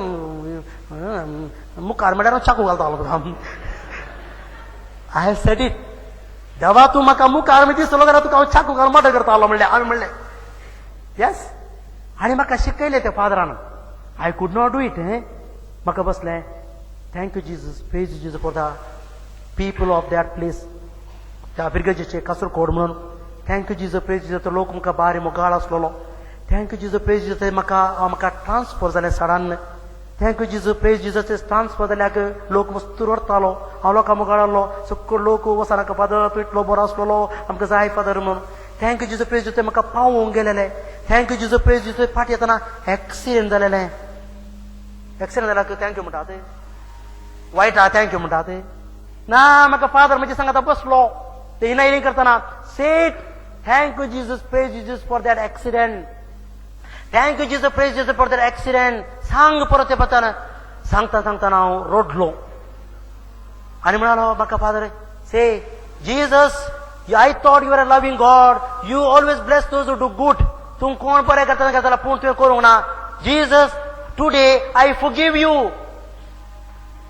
Speaker 1: मुखार म्हळ्यार हांव चाकू घालता. I have said it. देवा तूं म्हाका मुखार दिसलो जाल्यार तुका हांव चाकू घालून मर्डर करतालो म्हणलें हांवें म्हणलें. येस, आनी म्हाका शिकयलें त्या फादरान. I could not do it. हें म्हाका बसलें. Thank you Jesus, praise Jesus for the people of that place, त्या फिरगजेचे कासरकोड म्हणून. Thank you Jesus, praise Jesus. तो लोक म्हाका बारी मोगाळ आसलेलो. Thank you Jesus, praise Jesus. म्हाका म्हाका ट्रान्सफर जालें sedan. Thank you Jesus, praise Jesus. ते ट्रान्सफर जाल्याक लोक मस्त रडटालो, हांव लोकां मुखार आहलो, सगळो लोक वचनाका फादर तूं इतलो बरो आसलेलो, आमकां जाय फादर म्हणून. Thank you Jesus, praise Jesus. म्हाका पावोवंक गेलेले. Thank you Jesus, praise Jesus. फाटी येतना एक्सिडंट जालेलें. एक्सिडंट जाल्यार thank you म्हणटा ते, वायट आहा thank you म्हणटा ते ना. म्हाका फादर म्हजे सांगता बसलो ते इनायली करतना, said thank you Jesus, praise Jesus for that accident. Thank you Jesus, praise Jesus for that accident. सांग परत ते पताना सांगता सांगतना हांव रडलो आनी म्हणालो म्हाका father say Jesus, I thought you are a loving God, you always bless those who do good. तूं कोण बरें करता जाल्यार पूण तुवें करूंक ना. Jesus today I forgive you.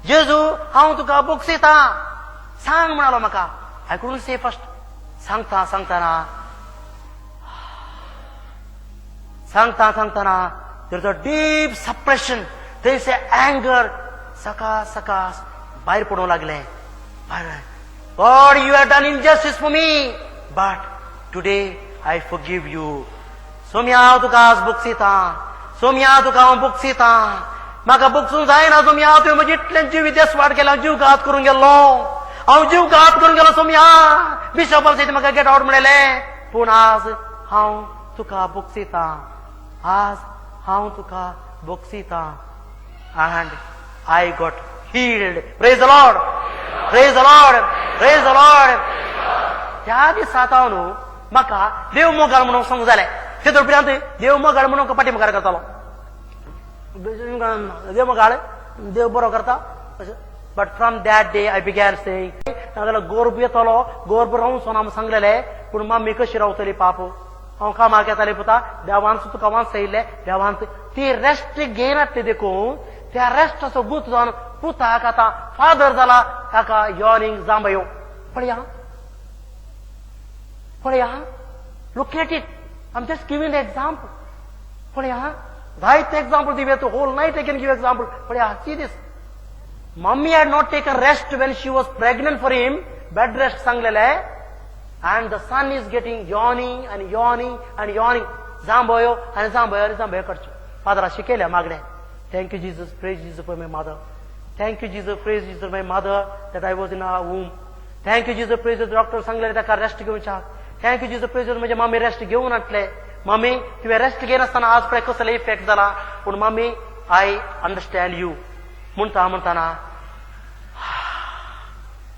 Speaker 1: जेजू हांव तुका बोगसिता सांग म्हणालो म्हाका. I couldn't say first. सांगता सांगतना सांगता सांगतना there is a deep suppression, there is a anger. सकास सकास भायर पडूंक लागलें. God, you have done injustice for me, but today I forgive you. Saumya हांव तुका आज बोगसिता, सोम्या तुका हांव बोगसिता, म्हाका बोगसूंक जायना सोम्या, तुवें म्हजें इतलें जीव देसवाट केला, जीव घात करूंक गेल्लो, हांव जीव घात करूंक गेलो सोम्या. बिशपान सयत म्हाका गेट आवट म्हणलें, पूण आज हांव तुका बोगसिता, आज हांव तुका बोगसिता. And I got healed. Praise the Lord, praise the Lord, praise the Lord. त्या दिसा हांव न्हू म्हाका देव मोगाळ म्हणून सांगू जालें. ते उपरांत देव मोगाळ म्हणून पाटी मुखार करतालो, देव मोगाळ, देव बरो करता. But from that day I began saying, नाजाल्यार गोरब येतलो, गोरब रावचो ना म्हूण सांगलेलें, पूण मम्मी कशी रावतली पाप, हांव कामाक येतालें पुता, देवान तुका वाचयल्लें, देवान ती रेस्ट घेयनासली देखून त्या रेस्टाचो गूत जावन पुताक आतां फादर जाला, ताका यॉर्निंग जांबयो पळया. पळया, look at it, I am just giving the example. पळया, जायते एक्झाम्पल दिवया, तूं whole night I can give example. पळया, see this, mummy had not taken rest when she was pregnant for him, bed rest सांगलेले, and the son is getting yawning and yawning and yawning. जांभयो आनी जांभयो आनी जांभयो काडच्यो. फादरा शिकयल्या मागणें, thank you Jesus, praise Jesus for my mother, thank you Jesus, praise Jesus my mother that I was in a womb, thank you Jesus, praise Jesus, doctor सांगलेले ताका rest घेवच्या, thank you Jesus, praise Jesus, म्हजे मामी rest घेवन हाडले, मामी तुवें rest घेनासतना आज पळय कसलो इफेक्ट जाला, पूण मामी I understand you म्हणटा म्हणटाना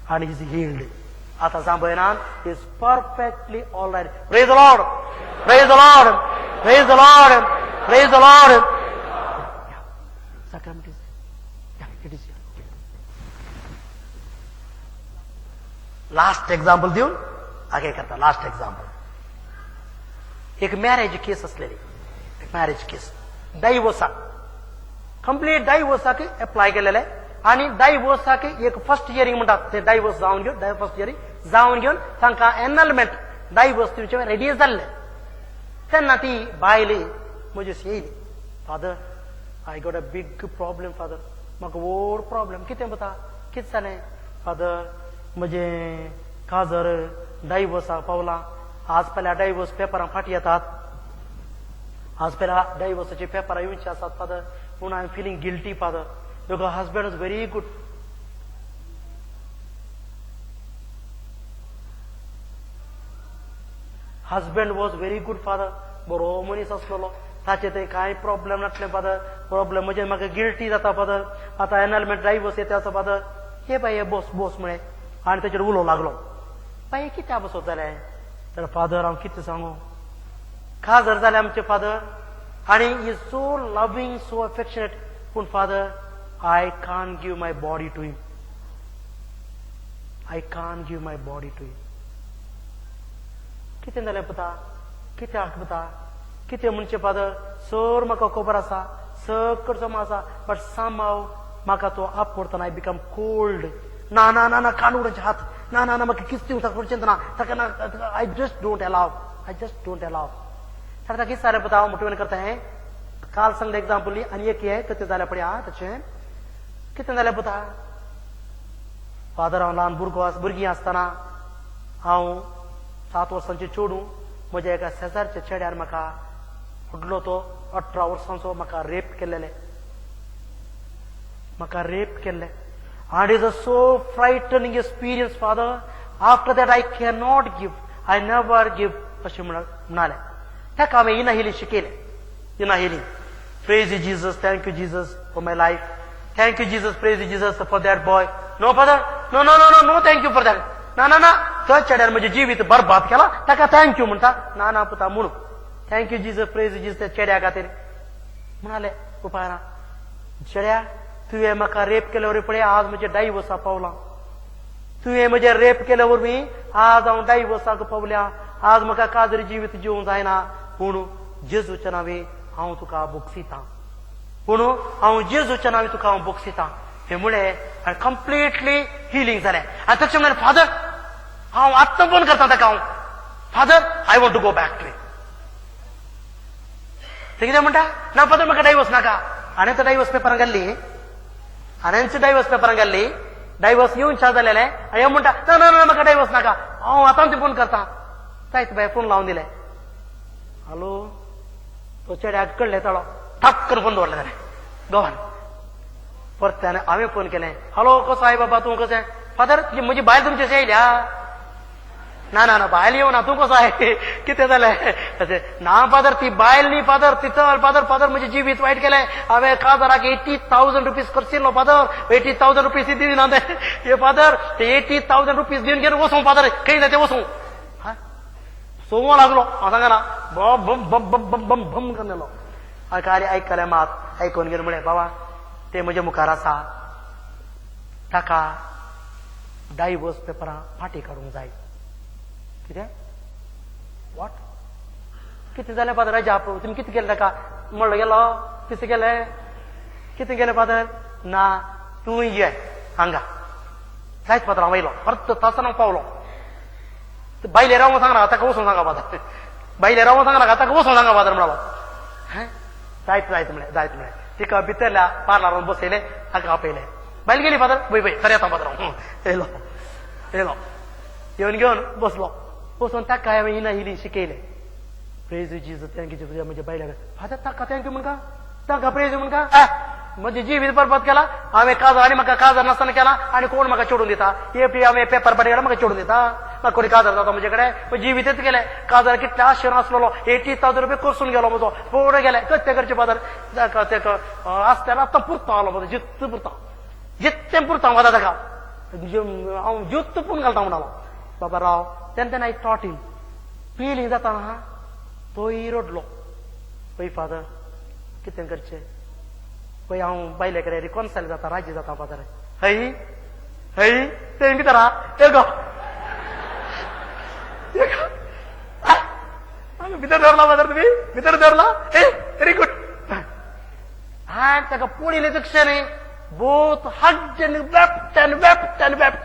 Speaker 1: आनी is healed. आतां जांभयनान is perfectly all right. Praise the Lord, praise the Lord, praise the Lord, praise the Lord. Sacrament is, it is. Last example दिवन आगे करता. लास्ट एक्झाम्पल, एक मॅरेज केस असलेली, एक मॅरेज केस, डायवोर्साक, complete डायवोर्साक apply केलेले, आनी डायवोर्साक एक फर्स्ट हियरींग म्हणटात ते डायवोर्स जावन घेवन, फर्स्ट हियरींग जावन घेवन तांकां एनलमेंट डायवोर्स दिवचे रेडी जाल्ले. तेन्ना ती बायल म्हजे येयली, father I got a big problem, father म्हाका व्हड प्रॉब्लेम. कितें पुता, कितें जालें? फादर म्हजें काजर डायवोर्साक पावलां, आज पयल्या डायवोर्स पेपरां फाटीं येतात, आज पयल्या डायवोर्साची पेपरां येवची आसात फादर, पूण I am feeling guilty father, because husband is very good. Husband was very good father, बरो मनीस आसलेलो, ताचे थंय कांय प्रॉब्लेम नासले फादर, प्रॉब्लेम म्हणजे म्हाका गिल्टी जाता फादर, आतां एनलमेंट डायवोर्स येता आसा फादर. हे बाय हे बोस बोस म्हळें आनी ताचेर उलोवंक लागलो. बाय कित्याक बसत जालें? तर फादर हांव कितें सांगू, काजर जालें आमचें फादर, आनी is so loving, so affectionate, पूण father I can't give my body to him, I can't give my body to him. कितें जालें पुता, कित्याक पुता, कितें म्हणचें फादर, सर म्हाका खबर आसा, सगळो आसा, बट सम हाव म्हाका तो आपडतना I become cold. ना ना ना ना, कान उडोवचे हात, ना ना ना, म्हाका किस दिवंक ताका ना ताका ना, I just don't allow, I just don't allow. तर ताका कितें जालें पुता, हांव मोटिवेट करता हें काल सांगलें एक्झाम्पल आनी एक हें कितें जालें पळय आं, तशें कितें जालें पुता, फादर हांव ल्हान भुरगो भुरगीं आसतना हांव 7 वर्सांचें चेडूं म्हज्या एका शेजारच्या चेड्यार म्हाका व्हडलो तो 18 वर्सांचो म्हाका रेप केल्लेले, म्हाका रेप केल्ले. And is a so frightening experience father, after that I can not give, I never give अशें म्हणाले. ताका हांवें इना हिली शिकयलें, इना hilly, praise Jesus, thank you Jesus for my life, thank you Jesus, praise Jesus for that boy. No father, no no no no no, thank you for that, ना ना ना, तो चेड्यान म्हजें जिवीत बरबाद केला ताका thank you म्हणटा, ना ना पुता म्हणू, thank you Jesus, praise Jesus त्या चेड्या खातीर म्हणाले. उपाय ना, चेड्या तुवें म्हाका रेप केल्या वरवीं पळय आज म्हजें डायवोर्साक पावलां, तुवें म्हजें रेप केल्या वरवीं आज हांव डायवोर्साक पावल्या, आज म्हाका काजरी जिवीत जिवंक जायना, पूण जेजूच्या नांवे हांव तुका बोगसितां, पूण हांव जेजूच्या नांवे तुका हांव बोगसितां. हें म्हळें आनी कंप्लिटली हिलींग जालें. आनी तशें म्हणलें, फादर हांव आत्तां फोन करता ताका, हांव father I want to go back to him. ते कितें म्हणटा, ना फादर म्हाका डायवोर्स नाका. हाणें तर डायवोर्स पेपरां घाल्ली, हाणेंच डायवोर्स पेपरां घाल्ली, डायवोर्स येवन जालेलें, आनी म्हणटा ना ना ना म्हाका डायवोर्स नाका, हांव आतां ते फोन करता. जायत बाय फोन लावन दिलें, हॅलो, तो चेड्याक कडले ताळो ठाक करून फोन दवरले ताणें गोवान. परत ताणें हांवें फोन केलें, हॅलो कसो आहे बाबा तूं कशें? फादर म्हजी बायल तुमचे अशें येयल्या. ना ना ना बायल येवना, तूं कसो आहे, कितें जालें? अशें ना फादर, ती बायल न्ही फादर, ती चल फादर, फादर म्हजें जिवीत वायट केलें, हांवें काजाराक 80,000 रुपीज खर्चिल्लो फादर, 80,000 रुपीज दिना ते हे फादर, ते 80,000 रुपीज दिवन घेवन वचूं फादर, खंय जाय ते वचूं. सोवो लागलो, हांव सांगना, बम बम बम बम बम बम बम करून गेलो. हांवें आयकलें मात, आयकून घेवन म्हळें, बाबा ते म्हज्या मुखार आसा, ताका डायवोर्स पेपरां फाटीं काडूंक जाय. कितें? What? कितें जालें फादर? अजाप, तुमी कितें केलें ताका? म्हणलो गेलो, कितें केलें, कितें केलें फादर? ना तूं ये हांगा. जायत फादर हांव येयलो, परत तासान हांव पावलो. बायले रावूंक सांगना ताका वचूंक सांगा फादर, बायले रावूंक सांगना ताका वचूंक सांगा फादर म्हणलो. जायत जायत म्हणलें, जायत म्हणलें. तिका भितरल्या पार्लरान बसयलें, ताका आपयलें. बायल गेली फादर, वय वय सर येता फादर. येयलो येयलो, येवन घेवन बसलो. बसून ताका हांवें इना हिली शिकयलें. प्रेज जीजस, thank you. म्हज्या बायल्या फादर ताका thank you म्हणका, ताका प्रेज म्हणका. म्हजें जिवीत बरबाद केला हांवें, काजार आनी म्हाका काजार नासतना केला आनी कोण म्हाका चोडून दिता? हे हांवें पेपर पाटी म्हाका चोडून दिता? म्हाका कोणी काजार जाता म्हजे कडेन? जिवीतच गेलें. काजार कितले आशेन आसलेलो, 80,000 रुपया कोसून गेलो म्हजो, फुडें गेले. कशें करचें फादर? ताका तेका आसतना आतां पुरता आलो म्हजो, जित्त पुरता, जित्तें पुरता वता ताका हांव जित्त पूण घालता म्हणलो. बाबा राव. तेन्ना तेन्ना I taught him feeling जाता हा, तोय रडलो. पळय फादर कितें करचें? पळय हांव बायले कडेन रिकॉन्सायल जाता, राजी जाता फादर. हय हय तें कितें रा येगो भितर धरला फादर, तुमी भितर धरला. ए व्हेरी गुड. आनी ताका पळयलें तक्षणे both hugged and wept and wept and wept.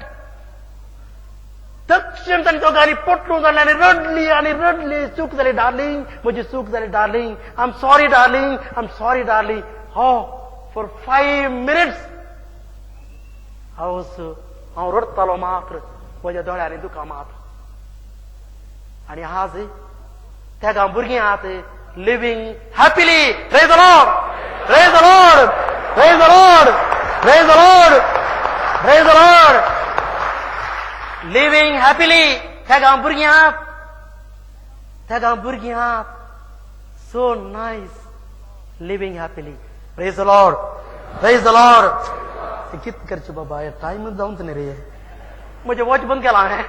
Speaker 1: तक्षण तांणी दोगांनी पोटलून जालें आनी रडली आनी रडली. चूक जाली डार्लिंग, म्हजी चूक जाली darling, I am sorry darling, I am sorry darling. हो फॉर 5 minutes हांव रडटालो मात्र, म्हज्या दोळ्यांनी दुकां मात्र. आनी आज तेगा भुरगीं आहात living happily. Praise the Lord, praise the Lord, praise the Lord, praise the Lord, praise the Lord. Living happily. तेगा भुरगीं आहात, तेगा भुरगीं आहात. So nice, living happily. Praise the Lord, praise the Lord. कित करचें बाबा, हे टायमूच जावंच न्ही रे. म्हजें वॉच बंद केलां हांवें.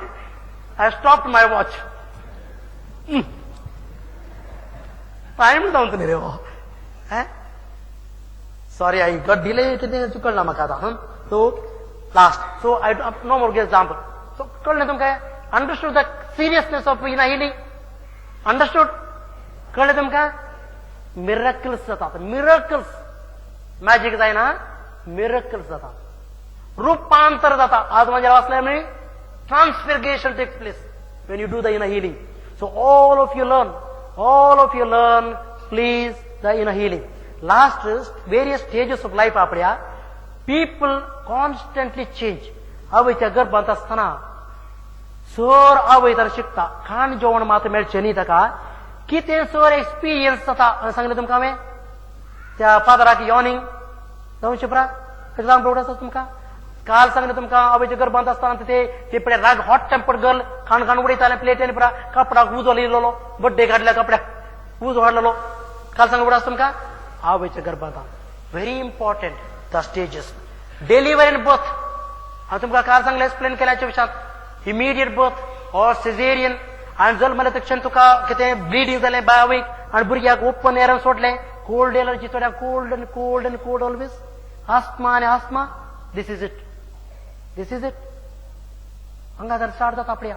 Speaker 1: I stop my watch. Time जावंच न्ही रे हो. Sorry, I got delay. कितें कळना म्हाका आतां. So last, so I no more example. So कळ्ळें तुमकां? Understood the seriousness of inner healing? Understood? कळ्ळें तुमकां? मिरकल्स जातात, मिरकल्स. मॅजीक जायना, मिरकल्स जाता, रूपांतर जाता. आज म्हणजे वाचलें आमी, transfiguration takes place when you do the inner healing. So all of you learn, all of you learn please the inner healing. Last, various stages of life आपल्या पीपल कॉन्स्टंटली चेंज. आवयच्या गर्भांत आसतना सर आवय तर शिकता, खाण जेवण मात मेळचें न्ही ताका, कितें सर एक्सपिरियन्स जाता. सांगलें तुमकां हांवें त्या फादराक यॉनिंग जावचे प्रा एक्झाम्पल आसा तुमकां. काल सांगलें तुमकां, आवयच्या गर्भांत आसतना ते ते पळय राग हॉट टेम्पर्ड गर्ल, खाण खाण उडयतालें प्लेटीन, पुरा कपडाक उजो लियलेलो, बड्डे काडल्या कपड्याक उजो हाडलेलो. काल सांगलें आसा तुमकां आवयच्या गर्भांत. Very important the stages. Delivery and birth हांव तुमकां काल सांगलें, एक्सप्लेन केल्याच्या विशयांत. Immediate birth or caesarean. आनी जल्मले तक्षण तुका कितें ब्लिडींग जालें बाय आवयक आनी भुरग्याक ओपन एरान सोडलें. कोल्ड एलर्जी थोड्या, cold and cold and cold always, asthma आनी asthma. This is it, this is it. हांगा जर स्टार्ट जाता आपल्या.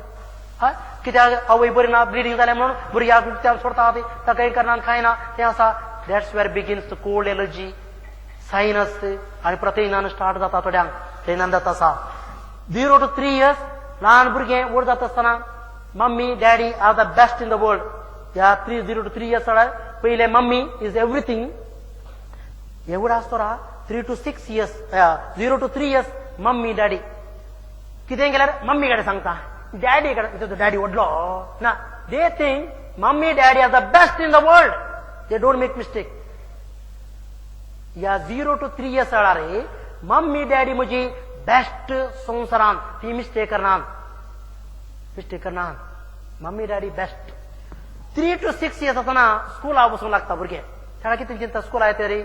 Speaker 1: हय, कित्याक आवय बरी ना, ब्लिडींग जालें म्हणून भुरग्याक उक्त्यार सोडटा, ताका कांय करना खायना तें आसा. That's where begins the cold allergy, sinus आनी प्रथेनान स्टार्ट जाता थोड्यांक, थंयनान जाता आसा. 0 to 3 years ल्हान भुरगें व्हड जाता आसतना mummy daddy are the best in the world. ह्या 0 to 3 years पयलें मम्मी is everything. एवढा आसतो रा 3 to 6 years, 0 to 3 years mummy daddy कितें केल्यार मम्मी कडेन सांगता, डॅडी कडेन डॅडी व्हडलो ना. They think mummy daddy are the best in the world, they don't make mistake. ह्या 0 to 3 years रे मम्मी डॅडी म्हजी बेस्ट संवसारान, ती मिस्टेक करना, मिस्टेक करना. Mummy daddy best. 3 to 6 years आसतना स्कुला वचूंक लागता भुरगे. ताका कितें चिंता स्कुला येता रे,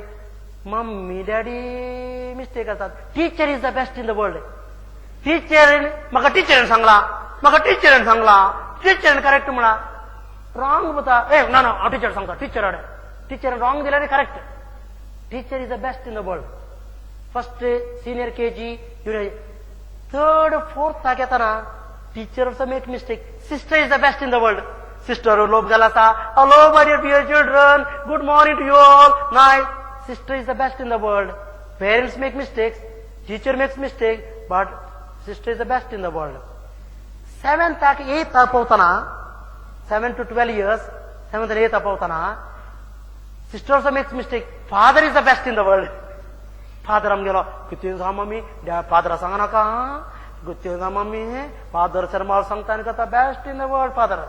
Speaker 1: मम्मी डॅडी मिस्टेक करतात. Teacher is the best in the world. Teacher म्हाका टिचरीन सांगलां, म्हाका टिचरीन सांगलां, टिचरीन करेक्ट म्हणा. रॉंग वता, ए ना ना हांव टिचर सांगता, टिचर टिचरीन रॉंग दिल्यार correct. Teacher is the best in the world. First senior KG, junior, third फोर्थाक येतना teacher also make mistake. Sister is the best in the world. Sister लोप घाल आसा, hello my dear children, good morning to you all, nice. Sister is the best in the world. Parents make mistakes, teacher makes mistake, but sister is the best in the world. सेवेंथाक एथाक पावतना, 7 to 12 years, seventh आनी एथाक पावतना sister also makes mistake. Father is the best in the world. Father आमगेलो कितें जावं mummy, फादरा सांग नाका, कितें जावं mummy, father Sharma सांगता आनी करता, best in the world father.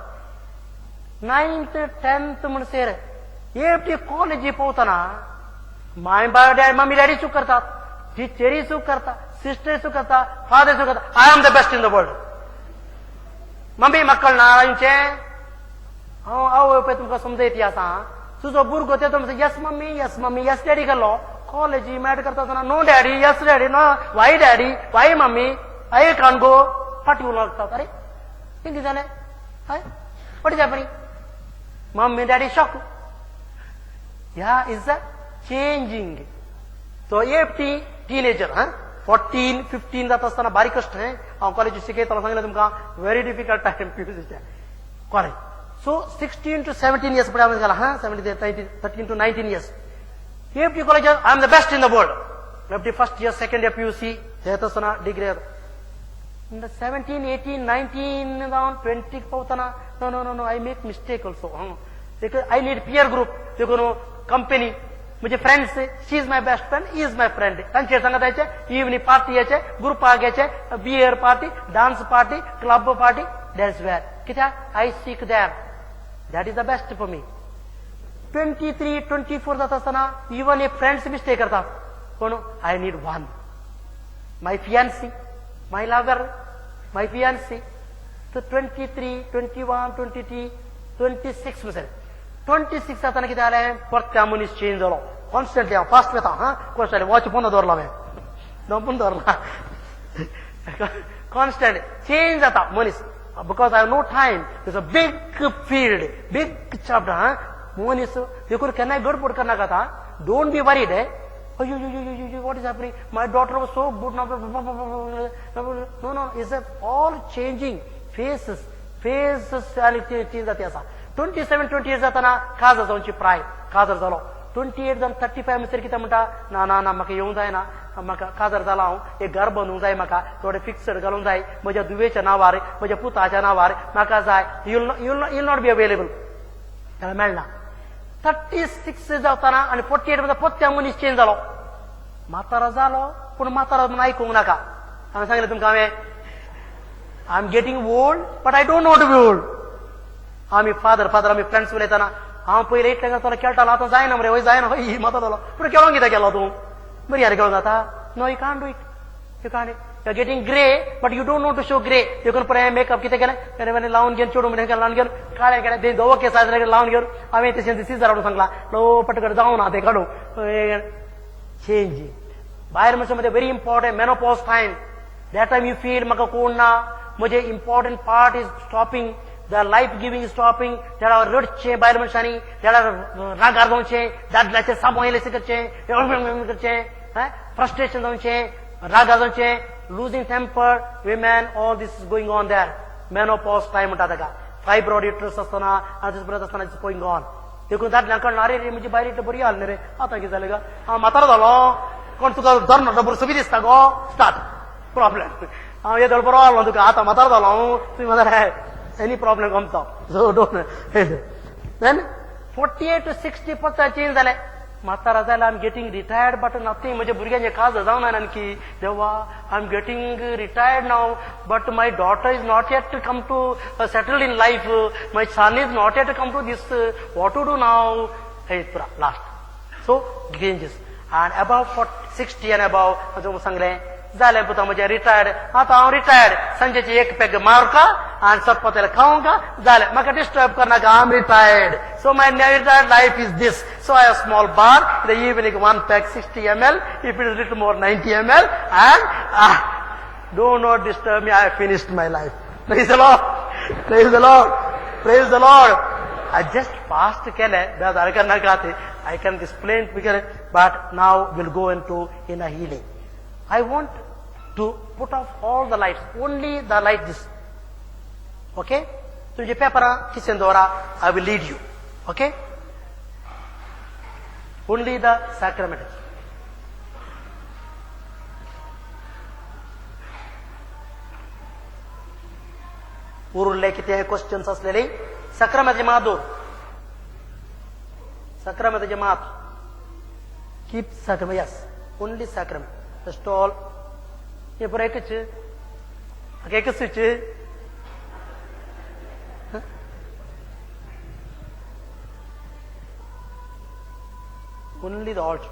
Speaker 1: 9th 10th म्हणसर एकटी कॉलेजी पावतना माय बाय मम्मी डॅडी चूक करतात, टिचरी चूक करता, सिस्टर चूक करता, फादर चूक करता. I am the best in the world. Mummy म्हाका कळना हांचें, हांव आवय पळय तुमकां समजयती आसा. तुजो भुरगो ते तुमचो yes mummy, yes mummy, yes daddy केलो. कॉलेजी मॅड करता आसतना no daddy, yes daddy, no why daddy, why mummy, I can't go, फाटी उलोवंक लागतात. अरे कितें जालें? हय, what is happening? Mummy daddy shock. ह्या is a changing. So एकटी टिनेजर, हा 14 15 जाता आसतना बारीक कश्ट. हें हांव कॉलेजी शिकयतालो, सांगलें तुमकां, व्हेरी डिफिकल्ट टायम पीयूसीचे कॉलेज. सो 16 to 17 years पळय हांवें घाला, हा 17 13 to 19 years. FT college I am the best in the world. FT first year second year PUC येत आसतना डिग्री 17 18 19 जावन 20 पावतना no no no no I make mistake also. I need peer group, देखून company, म्हणजे friends, she is my best friend, is my friend. तांचे सांगत यायचे, evening party यायचे, ग्रुपाक यायचे, beer party, dance party, club party. That's where कित्याक I seek there, that is the best for me. 23 24 जाता आसतना इवन ए फ्रेंड्स मिस्टेक करतात. कोण? I need one, my fiancee, my lover, my fiancee. So 23 21 23 26 म्हणसर 26 जाताना कितें जालें, परते मनीस चेंज जालो. कॉन्स्टंटली हांव फास्ट वता, हा कॉन्स्टंटली वॉच पोंदा दवरला हांवें, दोन दवरला. कॉन्स्टंट चेंज जाता मनीस, because I have no time. It's a big field, big chapter. हा मनीस देखून केन्नाय गडबड करनाकात. हा, don't be worried. अयो what is happening, my daughter was so good. No no, is a all changing faces, faces आनी चेंज जाती आसा. 27 28 जाताना काजर जावची प्राय, काजर जालो. 28 जावन 35 म्हणसर कितें म्हणटा, ना ना ना म्हाका येवंक जायना, म्हाका काजर जाला, हांव एक घर बांदूंक जाय, म्हाका थोडें फिक्सड घालूंक जाय, म्हज्या धुवेच्या नांवार, म्हज्या पुताच्या नांवार म्हाका जाय. You'll you'll not be available, ताका मेळना. 36 जावतना आनी 48 म्हणटा पोत्या मनीस चेंज जालो, म्हातारो जालो. पूण म्हातारो म्हणून आयकूंक नाका. हांवें सांगलें तुमकां, हांवें I am getting old but I don't know to be old. आमी फादर फादर आमी फ्रेंड्स उलयतना हांव पयलीं इतलें करतालो, खेळटालो, आतां जायना मरे, वय जायना, हय म्हातारो जालो. पूण खेळोंक कितें केलो तूं, बरी यार खेळोंक जाता? No, you can't do it, you can't. You are getting grey but you don't know to show grey. देखून पळय मेकअप कितें केलें, बेरे लावन घेवन चेडूं म्हणून लावन घेवन काळें केलें, तें धवो केस लावन घेवन हांवें तशें सिजर हाडून सांगलां, लो पटकन जावं ना तें काडूं. चेंज बायल मनशां मदें very important menopause time. That time you feel म्हाका कोण ना, म्हजें important part is stopping, the life giving is stopping. त्या रडचें बायल मनशांनी, त्या रागार जावचें, दादल्याचें साबण करचें करचें, फ्रस्ट्रेशन जावचें, रागार जावचें, losing temper, women, all this is going on there. Menopause time म्हणटा ताका. फायब्रॉइड युट्रस आसतना परत आसतना it's going on. देखून दादल्यांक कळना, अरे रे म्हजी बायल इतली बरी आसली रे, आतां कितें जालें गा, हांव म्हातारो जालो, कोण तुका धरना बरो सुबी दिसता गो, स्टार्ट प्रॉब्लेम. हांव येदोळ बरो आहलो तुका, आतां म्हातारो जालो हांव, तुमी म्हातारे, any problem comes up. So don't. Then 48 to 60 पत्ता चेंज जालें, म्हातारा जाल्यार I am getting retired but nothing, म्हज्या भुरग्यांचे काज जावना आणखी. देवा, I am getting retired now but my daughter is not yet to come to settled in life, my son is not yet to come to this, what to do now. हे पुरा last. So changes and above 60 and above सांगलें जालें पुता म्हजें retired, आतां हांव retired, सांजेचें एक पेग मारका आनी सरपतेल खावंका, जालें, म्हाका डिस्टर्ब करनाका, I am retired. So my retired life is this. So I have small bar, the evening 1 pack 60 ml, if it is little more 90 ml, and do not disturb me, I have finished my life. Praise the Lord, praise the Lord, praise the Lord. I just fast केलें, बेजार करनाका, I can explain but now will go into in a healing. I want to put off all the lights, only the light this. Okay? तुमचे पेपरां kitchen दवरा, I will lead you. Okay? Only the sacrament. उरले कितें questions आसलेले साक्रामेंताचे मात दवर, साक्रामेंताचे मात keep sacrament, yes only sacrament just all. हे पुरो एकच एकच switch. Only the altar.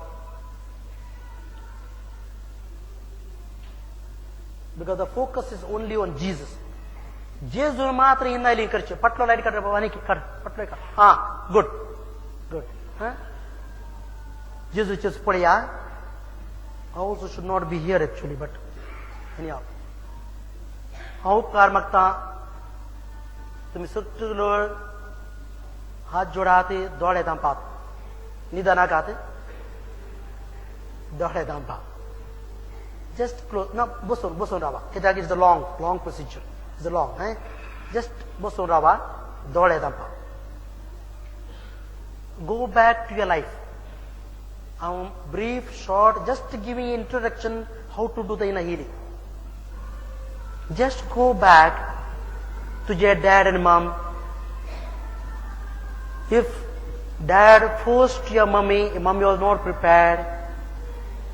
Speaker 1: Because the focus is only on Jesus. जेजू मात्र हिंदायली करचे. पटलो लायट काड बाबा, आनी काड पटलो काड. हा गुड गुड. हा जेजूचेच पळया. I also should not be here actually, but anyhow. हांव उपकार मागता तुमी सगळो हात जोडात, दोळे धांपात, निदानाकात, दोळे धांपात. जस्ट क्लोज ना, बसून बसून रावा. कित्याक it's a long long procedure, it's a long. Just बसून रावा, दोळे धांपा. Go back to your life. हांव brief short just giving introduction how to do the inner healing. Just go back तुझे dad and mom. If dad forced your mummy, mummy was not prepared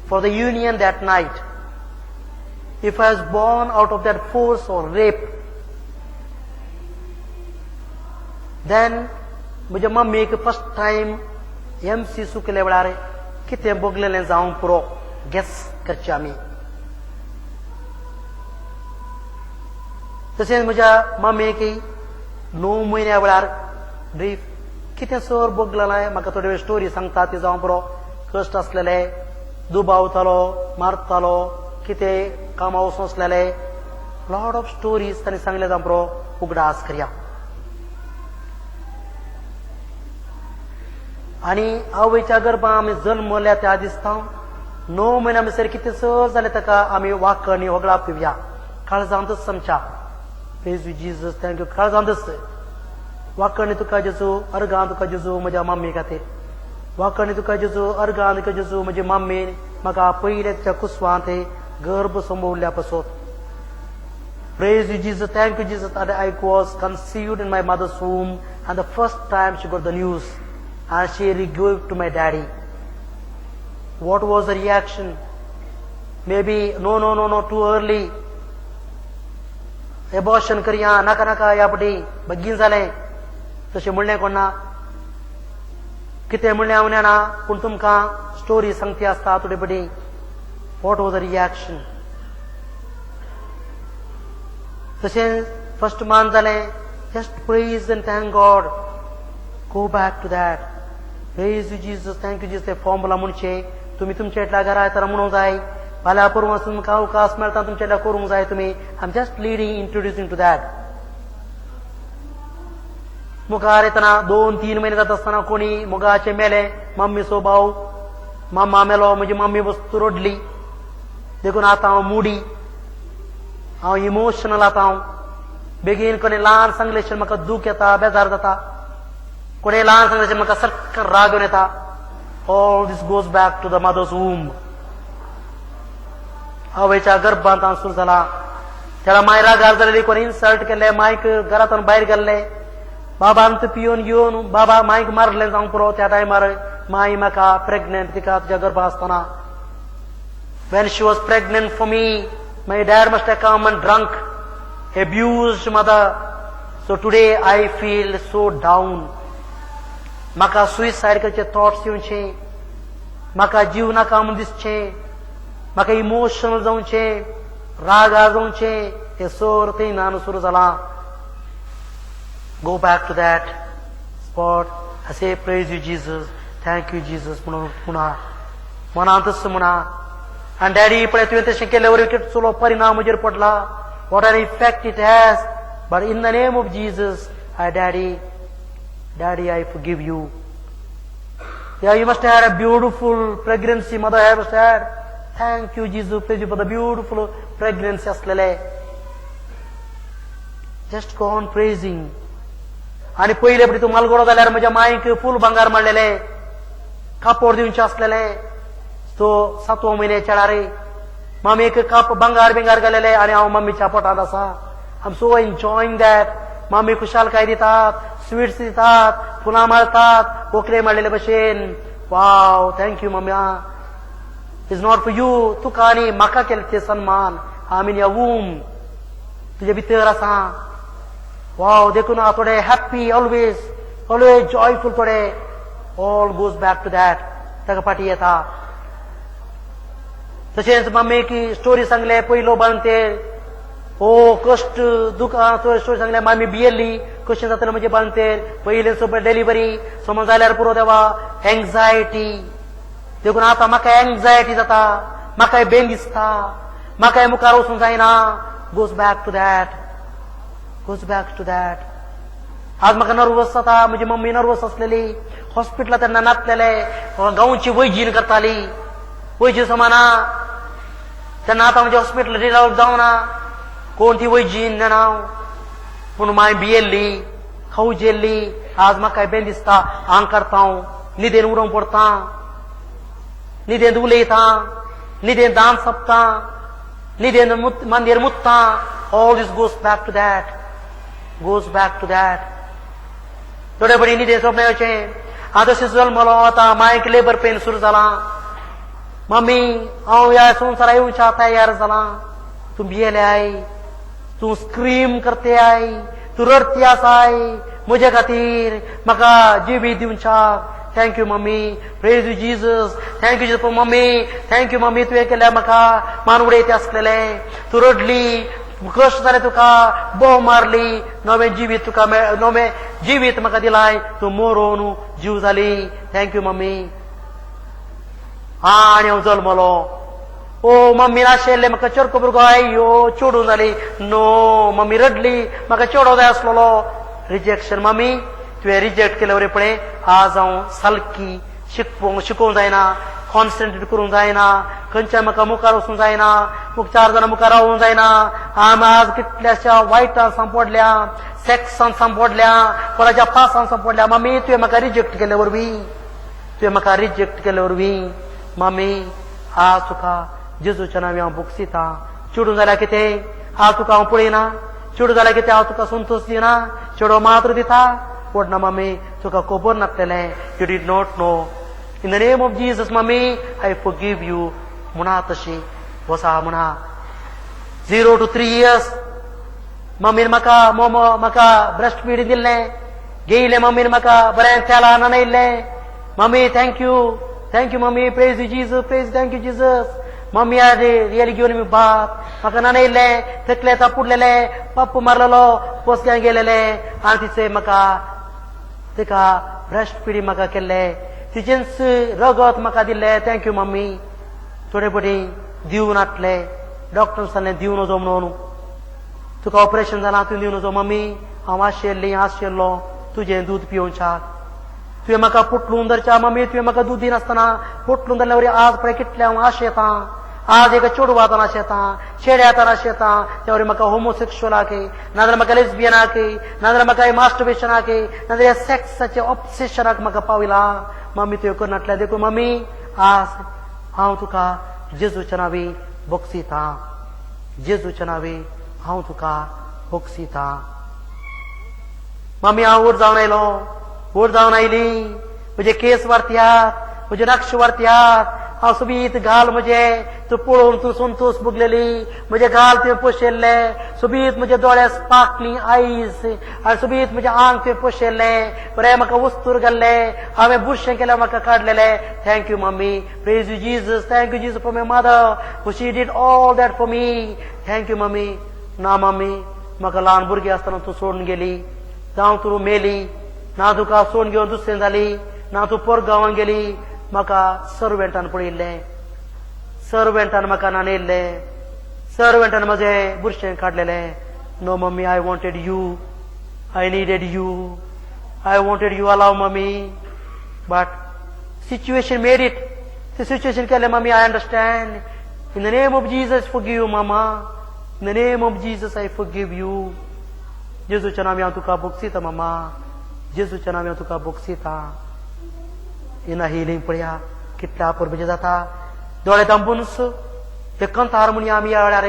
Speaker 1: for the union that night. If I was born out of that force or rape, then म्हज्या मम्मीक first time M C सुकले वेळार कितें भोगलेलें जावंक पुरो gas करचें आमी. तशेंच म्हज्या मम्मीक 9 म्हयन्या वेळार ब्रीफ कितें सर भोगलेलें म्हाका थोडे वेळ स्टोरी सांगता ती जावंक पुरो. कश्ट आसलेले, दुबावतालो, मारतालो, कितें कामां वचून आसलेले, लॉट ऑफ स्टोरीज ताणें सांगले जावं पुरो. उगडास करया. आनी आवयच्या गर्भां आमी जल्मल्या त्या दिसता 9 म्हयन्या भितर कितें सर जालें ताका आमी वाकणी होगळा पिवया. काळजांतच आमच्या प्रेज you Jesus, thank you. काळजांतच वाकणी तुका जेजू, अर्गां तुका जेजू म्हज्या मम्मी खातीर. वाकणी तुका जेजू, अर्गां तुका जेजू म्हजी मम्मीन म्हाका पयले तिच्या कुसवांत गर्भ संभवल्या पासत. Praise you Jesus, thank you Jesus. I was conceived in my mother's womb and the first time she got the news and she gave to my daddy. What was the reaction? Maybe no no no no, too early, abortion करया, नाका नाका, ह्या पटी बेगीन जालें तशें म्हणलें कोणा, कितें म्हणलें हांव जाणा, पूण तुमकां स्टोरी सांगती आसता थोडे पटी. What was the reaction? तशें फर्स्ट मान जालें, just praise and thank God. Go back to that. Praise you Jesus, thank you Jesus. ते फॉर्मुला म्हणचे तुमी तुमच्या इतल्या घरा येतना म्हणूंक जाय. फाल्यां परवां तुमकां अवकाश मेळटा तुमच्या इतल्या करूंक जाय तुमी. I am just leading introducing to that. मुखार येतना 2-3 म्हयने जाता आसतना कोणी मोगाचे मेले, मम्मीचो भाव मामा मेलो, म्हजी मम्मी वस्तू रडली. देखून आतां हांव मुडी, हांव इमोशनल. आतां हांव बेगीन कोणी ल्हान सांगलें म्हाका दूख येता, बेजार जाता. कोणी ल्हान सांगलें म्हाका सारको राग येवन येता. All this goes back to the mother's womb. आवयच्या गर्भांत हांव सुरू जाला. त्याला माय रागार जालेली, कोणी इन्सल्ट केले, मायक घरांतून भायर गेल्ले, बाबान तो पिवन घेवन बाबा मायक मारलें जावंक पुरो. त्या टायमार माय म्हाका प्रेग्नंट तिका तुज्या गर्भां आसतना. When she was pregnant for me, my dad must have come and drunk, abused mother. So today I feel so down. म्हाका सुसायड करचे थॉट्स येवचे, म्हाका जीव नाका म्हूण दिसचें, म्हाका इमोशनल जावचें, रागार जावचें, हें सर थंय नान सुरू जालां. Go back to that spot. I say praise you Jesus, thank you Jesus म्हणून म्हणा, मनांतच म्हणा. आनी डॅडी पळय तुवें तशें केले वरवीं कितलो परिणाम म्हजेर पडला. What an effect it has. But in the name of Jesus, I daddy, daddy, I forgive you. Yeah, you must have had a beautiful pregnancy, mother must have had. Thank you, Jesus, praise you for the beautiful pregnancy असलेले. Just go on praising. आणि पयले पटी तूं मालगोडो जाल्यार म्हज्या मायक फूल भांगार मांडलेले, कापोड दिवचें आसलेले. तो 7 म्हयन्याच्या वेळार मामीक काप भांगार बिंगार घालेले आनी हांव मम्मीच्या पोटांत आसा. I am so enjoying that. मामी खुशालकाय दितात, स्वीट्स दितात, फुलां माळतात, बोकरे माळलेले भशेन. Wow, thank you मम्या. Is not for you, तुका आनी म्हाका केले ते सन्मान. I in your womb, तुजे भितर आसा. वाव, देखून हांव थोडे हॅप्पी, ऑलवेज ऑलवेज जॉयफूल थोडे. All goes back to that, ताका फाटी येता. तशेंच मम्मी की स्टोरी सांगले पयलो बांदतेर, ओ कश्ट दुकां स्टोरी सांगले. मामी भियेल्ली कशें जातलें म्हजें बांदतेर, पयलें सोबत डिलिव्हरी समज जाल्यार पुरो देवा, एंग्जायटी. देखून आतां म्हाका एंग्जायटी जाता, म्हाकाय बेन दिसता, म्हाकाय मुखार वचूंक जायना. Goes back to that, goes back to that. आज म्हाका नर्वस जाता. म्हजी मम्मी नर्वस आसलेली हॉस्पिटलात तेन्ना, नातलेले गांवची वैजीन करताली, वैजी समाना तेन्ना. आतां म्हजें हॉस्पिटल डिलिव्हर जावना, कोण ती वैजीन जाणा. पूण माय भियेल्ली, खावजेल्ली. आज म्हाका बेन दिसता, आंग करता हांव, न्हिदेन उडोवंक पडटा, न्हिदेंत उलयता, न्हिदेंत दांत सोंपता, न्हिदेन मांदयेर मुत्ता. All this goes back to that, goes back to that. थोडे पडी न्हिदेन सोंपणें वचें. हांव तशें जल्मलो, आतां मायक लेबर पेन सुरू जालां. मम्मी, हांव ह्या संवसारा येवच्या तयार जालां. तूं भियेल्याय, तूं स्क्रीम करते I, तूं रडती आसाय म्हजे खातीर, म्हाका जिवीत दिवच्याक. Thank you mummy, praise you Jesus, thank you Jesus mummy, thank you mummy. तुवें केल्या म्हाका मान उडयते आसलेले. तूं रडली, कश्ट जाले तुका, बोव मारली, नवें जिवीत तुका, नवें जिवीत म्हाका दिलाय. तूं मोरोन जीव जाली. Thank you mummy. आनी हांव जल्मलो. ओ मम्मी आशिल्लें म्हाका चेडको भुरगो, आययो चेडूं जाली. नो, मम्मी रडली, म्हाका चेडो जाय आसलेलो. रिजेक्शन. मम्मी, तुवें रिजेक्ट केले वरी पळय आज हांव सालकी शिकपोंक शिकोवंक जायना, कॉन्सन्ट्रेट करूंक जायना, खंयच्या म्हाका मुखार वचूंक जायना, चार जाणां मुखार रावूंक जायना. आम आज कितल्याश्या वायटान सांपडल्या, सेक्सान सांपडल्या, कोणाच्या पासान सांपडल्या. मम्मी, तुवें म्हाका रिजेक्ट केले वरवीं, तुवें म्हाका रिजेक्ट केले वरवीं. मम्मी, आज तुका जेजूच्या नांवी हांव भोगसिता. चेडूं जाल्यार कितें, आज तुका हांव पळयना. चेडूं जाल्यार कितें, हांव तुका संतोष दिना, चेडो मात्र दिता. ना मम्मी, तुका खबर नासलेलें. You did not know. In the name of Jesus, mummy, I forgive you. म्हणा, तशी वसा म्हणा. 0 टू 3 इयर्स मम्मीन म्हाका मोमो, म्हाका ब्रेस्ट फीड दिल्लें, घेयलें मम्मीन, म्हाका बरें तेला नणयल्लें. Mummy, thank you, thank you mummy, praise you Jesus, praise, thank you Jesus. Mummy had really given me bath. म्हाका नणयल्लें, तकले तापुडलेलें, पप्प मारलेलो, पोसक्यां गेलेलें. आनी तिचे म्हाका तिका ब्रेस्ट फिडींग म्हाका केल्लें, तिचेंच रगत म्हाका दिल्लें. Thank you mummy. थोडे पटी दिवन हाडले. डॉक्टर सांगलें दिवन नजो म्हणून, तुका ऑपरेशन जालां, तूं दिवन नजो. मम्मी, हांव आशिल्ली, आशिल्लो तुजें दूद पिवच्याक. तुवें म्हाका पोटलून धरच्या. मम्मी, तुवें म्हाका दूद दिनासतना पोटलून धरल्या वरी आज पळय कितलें हांव आशेतां. आज एक चेडवातान आशेतां, चेड्यातान आशेतां. त्या वरी म्हाका होमोसेक्शुअलाक, नाजाल्यार म्हाका लेस्बियनाक, नाजाल्यार म्हाका मास्टरबेशनाक, नाजाल्यार सेक्साचे ऑब्सेशनाक म्हाका पावयला. मम्मी, तुवें करनाटल्या. देखून मम्मी, आज हांव तुका जेजूच्या नांवी भोगसितां. जेजूच्या नांवी हांव तुका भोगसितां. मम्मी, हांव व्हड जावन आयलो, व्हड जावन आयली. म्हजे केस वारत्यात, म्हजे नक्ष वारत्यात. हांव सोबीत घाल म्हजे, तूं पळोवन तूं संतोष भोगलेली. म्हजे गाल तुवें पोशेल्ले सोबीत, म्हजे दोळे स्पार्कलिंग आयज, आनी सोबीत म्हजें आंग तुवें पोशेल्लें. बरें म्हाका वस्तूर घाल्लें, हांवें बुरशें केलें, म्हाका काडलेलें. Thank you mummy, praise you Jesus, thank you Jesus for my mother who she did all that for me. Thank you mummy. ना मम्मी, म्हाका ल्हान भुरगीं आसतना तूं सोडून गेली. जावं तूं मेली ना, तुका सोडून घेवन दुसरें जाली ना, तूं परगांवान गेली. म्हाका सर्वेंटान पळयल्लें, सर्वेंटान म्हाका न्हाणयल्लें, सर्वेंटान म्हजें बुरशें काडलेलें. No mummy, I wanted you, I needed you, I wanted you allow mummy, but situation made it. The situation केलें mummy, I understand. In the name of Jesus, forgive you, mama. In the name of Jesus, I forgive you. जेजूच्या नांवी हांव तुका भोगसिता मामा, जेजूच्या नांवी हांव तुका भोगसिता. इना healing पळया कितल्या परबेचें जाता. दोळे दांपूनच ते कंतार म्हणया आमी ह्या वेळार.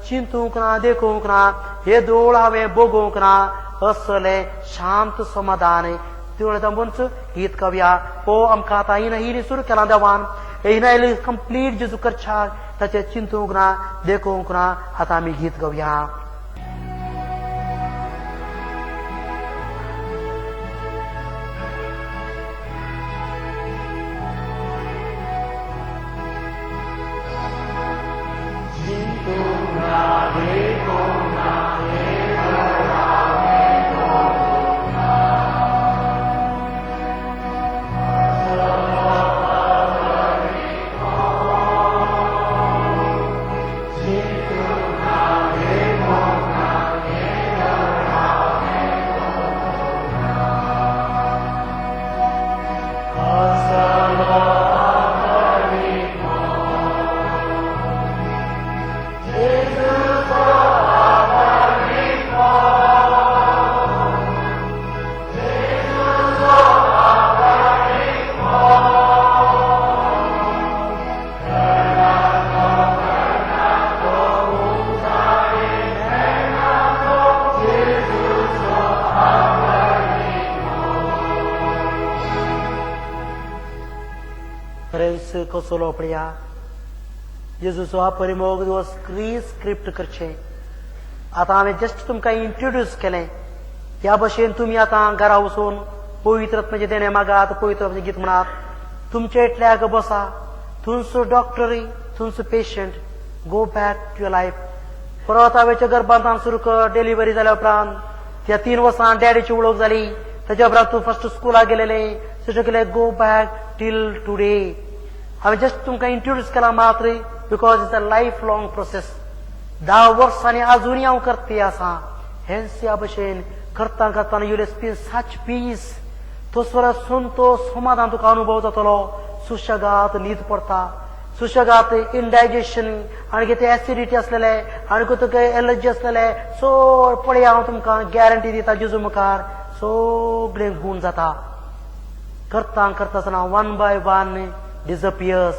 Speaker 1: चिंतूंक ना, देखूंक ना, हे दोळ हांवें बगूंक ना असलें शांत समाधान. म्हणच गीत कवया हो आमकां आतां हिना हिली सुरू केलां देवान, हिना हिली कंप्लीट जेजू करच्या ताचें चिंतूंक ना, देखूंक ना. आतां आमी गीत गावया. कसलो पळया जेजूचो अपरिमोग दिवस रिस्क्रिप्ट करचें. आतां हांवें जस्ट तुमकां इंट्रोड्यूस केलें. ह्या भशेन तुमी आतां घरा वचून पवित्र आत्म्याचें देणें मागात, पवित्र आत्म्याचें गीत म्हणात. तुमच्या एकल्याक बसा, थंयचो डॉक्टरय थंयचो patient, go back to your life. परत आवयच्या गर्भांत सुरू कर. डिलिव्हरी जाल्या उपरांत त्या 3 वर्सां डॅडीची वळख जाली, ताच्या उपरांत तूं फर्स्ट स्कुलाक गेलेलें, सगळें केलें. Go back till today. हांवें जस्ट तुमकां इंट्रोड्यूस केलां मात्र, because it's a life long process. 10 वर्सांनी आजुनूय हांव करते आसा. हेंच ह्या भशेन करता करतना you will experience such peace. तो स्वर संतोष समाधान तुका अनुभव जातलो. सुशेगाद न्हीद पडटा, सुशेगाद इनडायजेशन आनी कितें एसिडिटी आसलेले आनी तुका एलर्जी आसलेले चड पळय हांव तुमकां गॅरंटी दिता जेजू मुखार सगळें गूण जाता. करता करता आसतना 1 by 1 disappears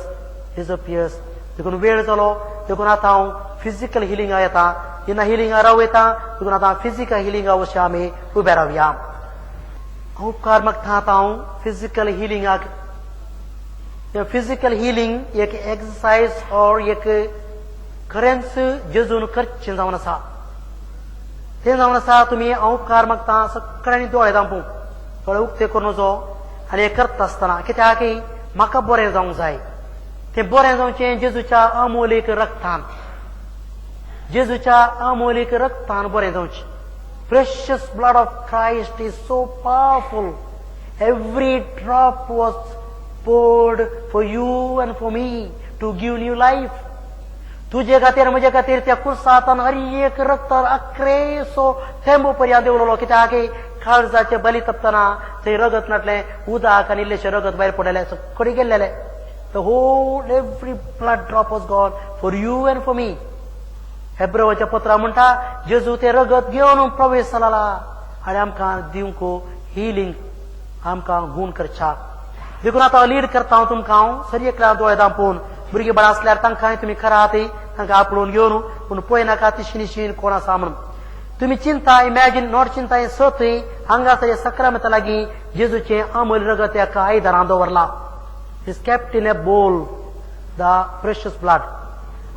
Speaker 1: disappears. देखून वेळ जालो, देखून आतां हांव फिजिकल हिलिंगा येता, जेन्ना हिलिंगा राव येता, देखून आतां फिजिकल हिलिंगा वशी आमी उबे रावया. हांव उपकार मागता आतां हांव फिजिकल हिलिंगाक. फिजिकल हिलिंग एक एक्सरसायज और एक खरेंच जेजून करचें जावन आसा. तें जावन आसा तुमी हांव उपकार मागता सगळ्यांनी दोळे दांपूं, दोळे उक्ते करून जो आनी हें करता आसतना कित्याक म्हाका बरें जावंक जाय. तें बरें जावचें जेजूच्या अमोलीक रक्तान, जेजूच्या अमोलीक रक्तान बरें जावचें. Precious blood of Christ is so powerful. Every drop was poured for you and for me to give new life. तुजे खातीर म्हजे खातीर त्या कुर्सांत हर एक रक्त अक्रेसो थेंबो पर्यंत देंवलो. कित्याक काळजाचे बली तपतना थंय रगत नाटलें, उदक आनी इल्लेशें रगत भायर पडलेलें, सगळें गेल्लेलें. The whole every blood drop was gone for you and for me. हेब्रेवाच्या पत्रा म्हणटा जेजू तें रगत घेवन प्रवेश जाला आनी आमकां दिवंक हिलिंग, आमकां गूण करच्या. देखून आतां लीड करता हांव तुमकां. हांव सरी एकल्या दोळे दांपून भुरगीं बाळां आसल्यार तांकां तुमी करात, तांकां आपडून घेवन, पूण पळयनाका तिशीन कोण आसा म्हणून. तुमी चिंता इमॅजीन not चिंता हें सतय हांगासर सक्रामेता लागीं जेजूचें अमूल्य रगत एका आयदनां दवरलां. Is kept in a bowl the precious blood.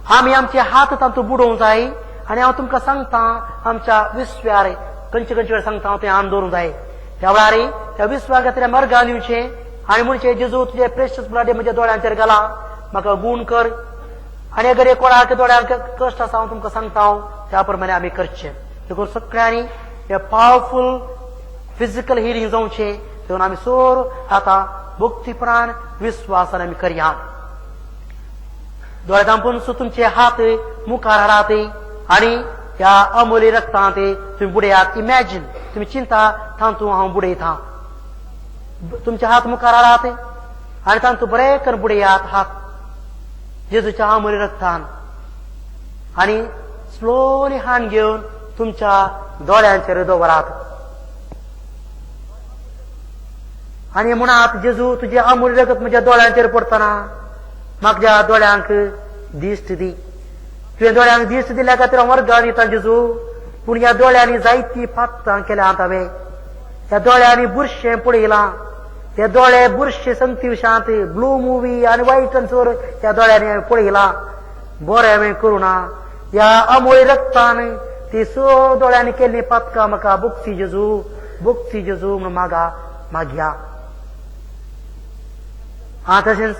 Speaker 1: आमी आमचे हात तातूंत बुडोवंक जाय आनी हांव तुमकां सांगता आमच्या विस्व्यार खंयचे खंयचे वेळ सांगता हांव तें हांव दवरूंक जाय. त्या वेळार त्या विस्वार खातीर मर्गान दिवचें आनी म्हणचें जेजू तुजें प्रेशस ब्लड म्हज्या दोळ्यांचेर घाला, म्हाका गूण कर. आनी अगर कोणाक दोळ्यांक कश्ट आसा हांव तुमकां सांगता हांव त्या प्रमाणे आमी करचें. देखून सगळ्यांनी हें पावरफूल फिजिकल हिलिंग जावचें. देखून आमी सोर आतां भक्तीपणान विस्वासान आमी करया. दोळे धांपून सो तुमचे हात मुखार हाडात आनी ह्या अमोली रक्तांत तुमी बुडयात. इमॅजीन तुमी चिंता तातूंत हांव बुडयता. तुमचे हात मुखार हाडात आनी तातूंत बरें करून बुडयात हात जेजूच्या अमोली रक्तान आनी स्लोली हांड घेवन तुमच्या दोळ्यांचेर दवरात आनी म्हणात जेजू तुजें अमूल्य रगत म्हज्या दोळ्यांचेर पडटना म्हाज्या दोळ्यांक दिश्ट दी. तुवें दोळ्यांक दिश्ट दिल्या खातीर हांव वर्गां दिता जेजू, पूण ह्या दोळ्यांनी जायती पात्रां केल्यांत हांवें, ह्या दोळ्यांनी बुरशें पळयलां, हे दोळे बुरशे संगती ब्लू मुवी आनी वायट चोर ह्या दोळ्यांनी हांवें पळयलां, बरें हांवें करूं ना. ह्या अमोळी रक्तान ती स दोळ्यांनी केल्ली पातकां म्हाका बुकसी जेजू, बुकसी जेजू म्हणून मागा मागया. आं तशेंच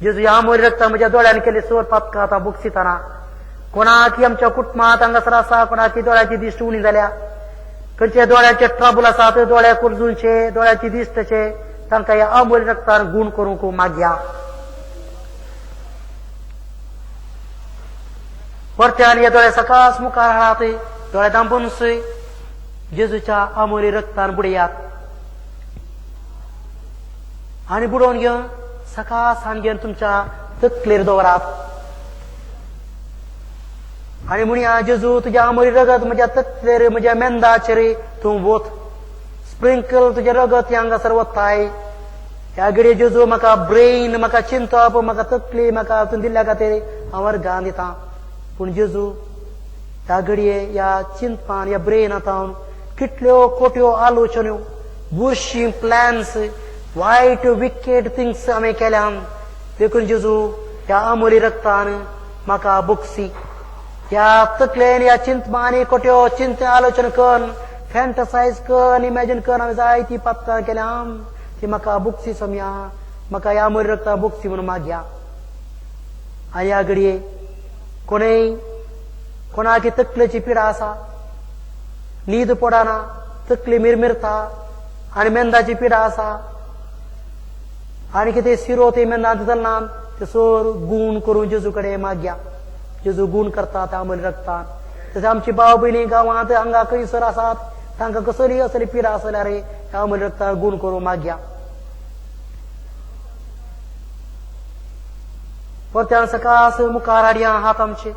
Speaker 1: जेजू ह्या अमोळी रक्तान म्हज्या दोळ्यांनी केल्ली सोर पातकां आतां बुकसितना कोणाकी आमच्या कुटुंबांत हांगासर आसा कोणाकी दोळ्याची दिश्ट उणी जाल्या, खंयच्या दोळ्यांचे ट्रबल आसा, दोळ्या कुरजूनचे, दोळ्याची दिश्टचे, तांकां ह्या अमोल रक्तान गूण करूंक मागया. परत्यान ह्या दोळे सकास मुखार हाडात, दोळे दांबून जेजूच्या अमोली रक्तान बुडयात आनी बुडोवन घेवन सकाळसान घेवन तुमच्या तकलेर दवरात आनी म्हणया, जेजू तुज्या आमोरी रगत म्हज्या तकलेर, म्हज्या मेंदाचेर तूं वत, स्प्रिंकल तुजें रगत हांगासर वताय. ह्या घडये जेजू म्हाका ब्रेन, म्हाका चिंतप, म्हाका तकली म्हाका तूं दिल्ल्या खातीर हांव वर्गां दिता, पूण जेजू ह्या घडये ह्या चिंतपान, ह्या ब्रेनांत कितल्यो खोट्यो आलोचन्यो, बुरशीं प्लॅन्स, वायट विकेड थिंग्स हांवें केल्यान, देखून जेजू ह्या आमोली रक्तान म्हाका बुकसी. ह्या तकलेन, ह्या चिंतपानी खोट्यो चिंत आलोचन करून, फॅन्टसायज करून, इमॅजीन करून हांवें जायती पातकां केल्या, ती म्हाका बुकसी सोमया, म्हाका ह्या आमोली रक्तान बुकसी म्हणून मागया. आनी ह्या घडये कोणय कोणाकी तकलेची पिडा आसा, न्हीद पडना, तकली मिरमिरता आनी मेंदाची पिडा आसा आनी कितें सिरो ते मेंदांत चलना, ते सोर गूण करून जेजू कडेन मागया. जेजू गूण करता त्या आमोली रक्तान. तशें आमची भाव भयणी गांवांत हांगा खंयसर आसात तांकां कसली असली पिडा आसल्यार ह्या आमोली रक्तान गूण करून मागया. परत्यान सकास मुखार हाडया हात आमचे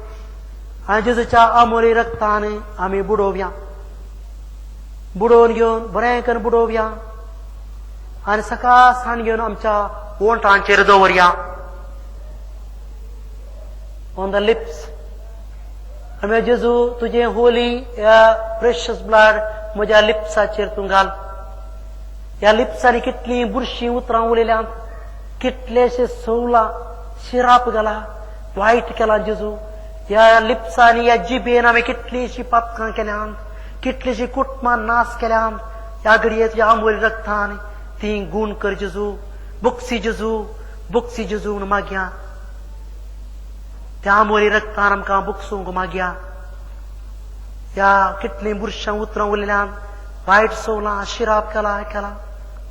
Speaker 1: आनी जेजूच्या आमोली रक्तान आमी बुडोवया, बुडोवन घेवन बरें करून बुडोवया आनी सकाळसान घेवन आमच्या ओंठांचेर दवरया, ऑन the lips. आमी जेजू तुजें होली ह्या प्रेशस ब्लड म्हज्या लिप्साचेर तूं घाल. ह्या लिप्सांनी कितलीं बुरशीं उतरां उलयल्यांत, कितलेशे सवलां शिराप घाला, वायट केला जेजू. ह्या लिप्सांनी, ह्या जिबेन हांवें कितलींशीं पातकां केल्यांत, कितलींशीं कुटुंबां नाश केल्यांत. ह्या घडये तुज्या आंबोली रक्तान ती गूण कर जेजू, बुकसी जेजू, बुकसी जेजू म्हणून मागया. त्या आंबोली रक्तान आमकां बुकसूंक मागया. ह्या कितलीं बुरशां उतरां उलयल्यांत, वायट सोवलां, शिराप केला केला,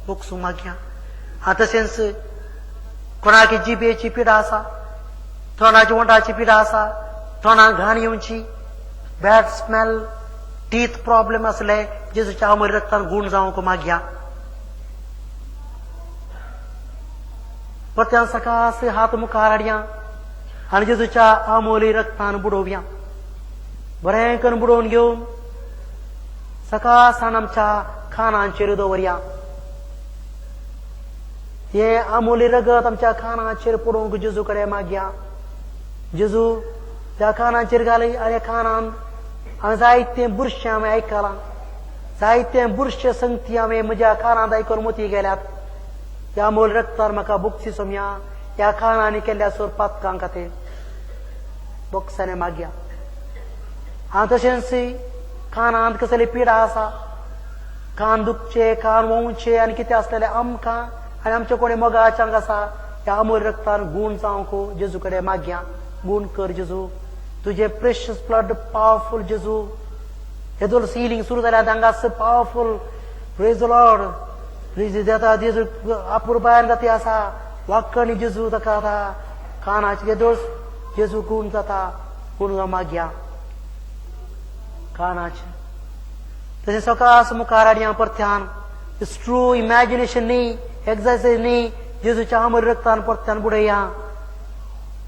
Speaker 1: बुकसूंक मागया. आं तशेंच कोणाकी जिबेची पिडा आसा, तोंडाची वोंठाची पिडा आसा, तोंडाक घाण येवची, बॅड स्मेल, टीथ प्रॉब्लेम आसले, जेजूच्या आमोरी रक्तान गूण जावंक मागया. परत्यान सकास हात मुखार हाडया आनी जेजूच्या आमोली रक्तान बुडोवया, बरें करून बुडोवन घेवन सकाळसान आमच्या खानांचेर दवरया. हें आमोली रगत आमच्या खानाचेर पडोवंक जेजू कडेन मागया. जेजू त्या खानाचेर घाली आनी खानान हांवें जायतें बुरशें हांवें आयकलां, जायतें बुरशें संगती हांवें म्हज्या कानांत आयकून मोती गेल्यात. ह्या आमोल रक्तार म्हाका बुकसी सोमया, ह्या कानांनी केल्ल्या सोर पातकां खातीर बोक्सांनी मागया. आं तशेंच कानांत कसली पिडा आसा, कान दुखचे, कान वोवचे आनी कितें आसलेलें आमकां आनी आमच्या कोणी मोगाच्यांक आसा, ह्या आमोल रक्तान गूण जावंक जेजू कडेन मागया. गूण कर जेजू, तुजें प्रेशस ब्लड पावरफूल जेजू. हेदोळ हिलींग सुरू जाल्यार हांगास पावरफूल, प्रेज the Lord, praise जाता जेजू, अपुरबायन जाती आसा, वाकणी जेजू ताका आतां कानाचे येदोळ जेजू गूण जाता, गूण जावं मागया कानाचे. तशें सकास मुखार हाडया परत्यान, it's true imagination न्ही, एक्सरसायज न्ही, जेजूच्या आमोल रक्तान परत्यान बुडया.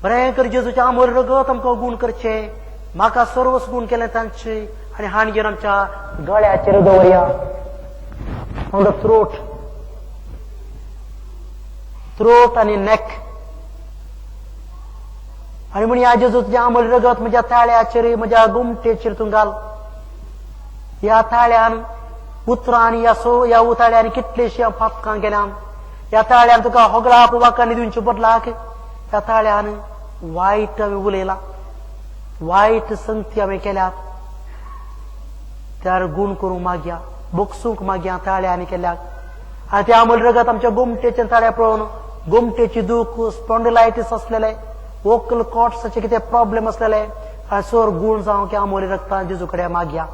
Speaker 1: बरें कर जेजूच्या आमोल रगत आमकां गूण करचें, म्हाका सर्वस गूण केलें तांचे आनी हाण घेवन आमच्या गळ्याचेर दवरया, ऑन the throat, throat आनी नेक. आनी म्हणया जेजू तुज्या आमोली रगत म्हज्या ताळ्याचेर म्हज्या गोमटेचेर तूं घाल. ह्या ताळ्यान उतरांनी ह्या सो ह्या उताळ्यान कितलेशी पातकां केल्यान. ह्या ताळ्यान तुका होगळाप वाकांनी दिवचे बदलाक ह्या ताळ्यान वायट हांवें उलयलां, वायट संगती हांवें केल्यात. त्यार गूण करूंक मागया, बोगसूंक मागया ताळ्यांनी केल्यात. आनी ते आमोली रगत आमच्या गोमटेच्या ताळ्या पळोवन गोमटेची दूख, स्पॉन्डिलायटीस आसलेले, वोकल कॉर्ड्साचे कितें प्रॉब्लेम आसलेले, आनी सोर गूण जावं की आमोली रगतान जेजू कडेन मागया.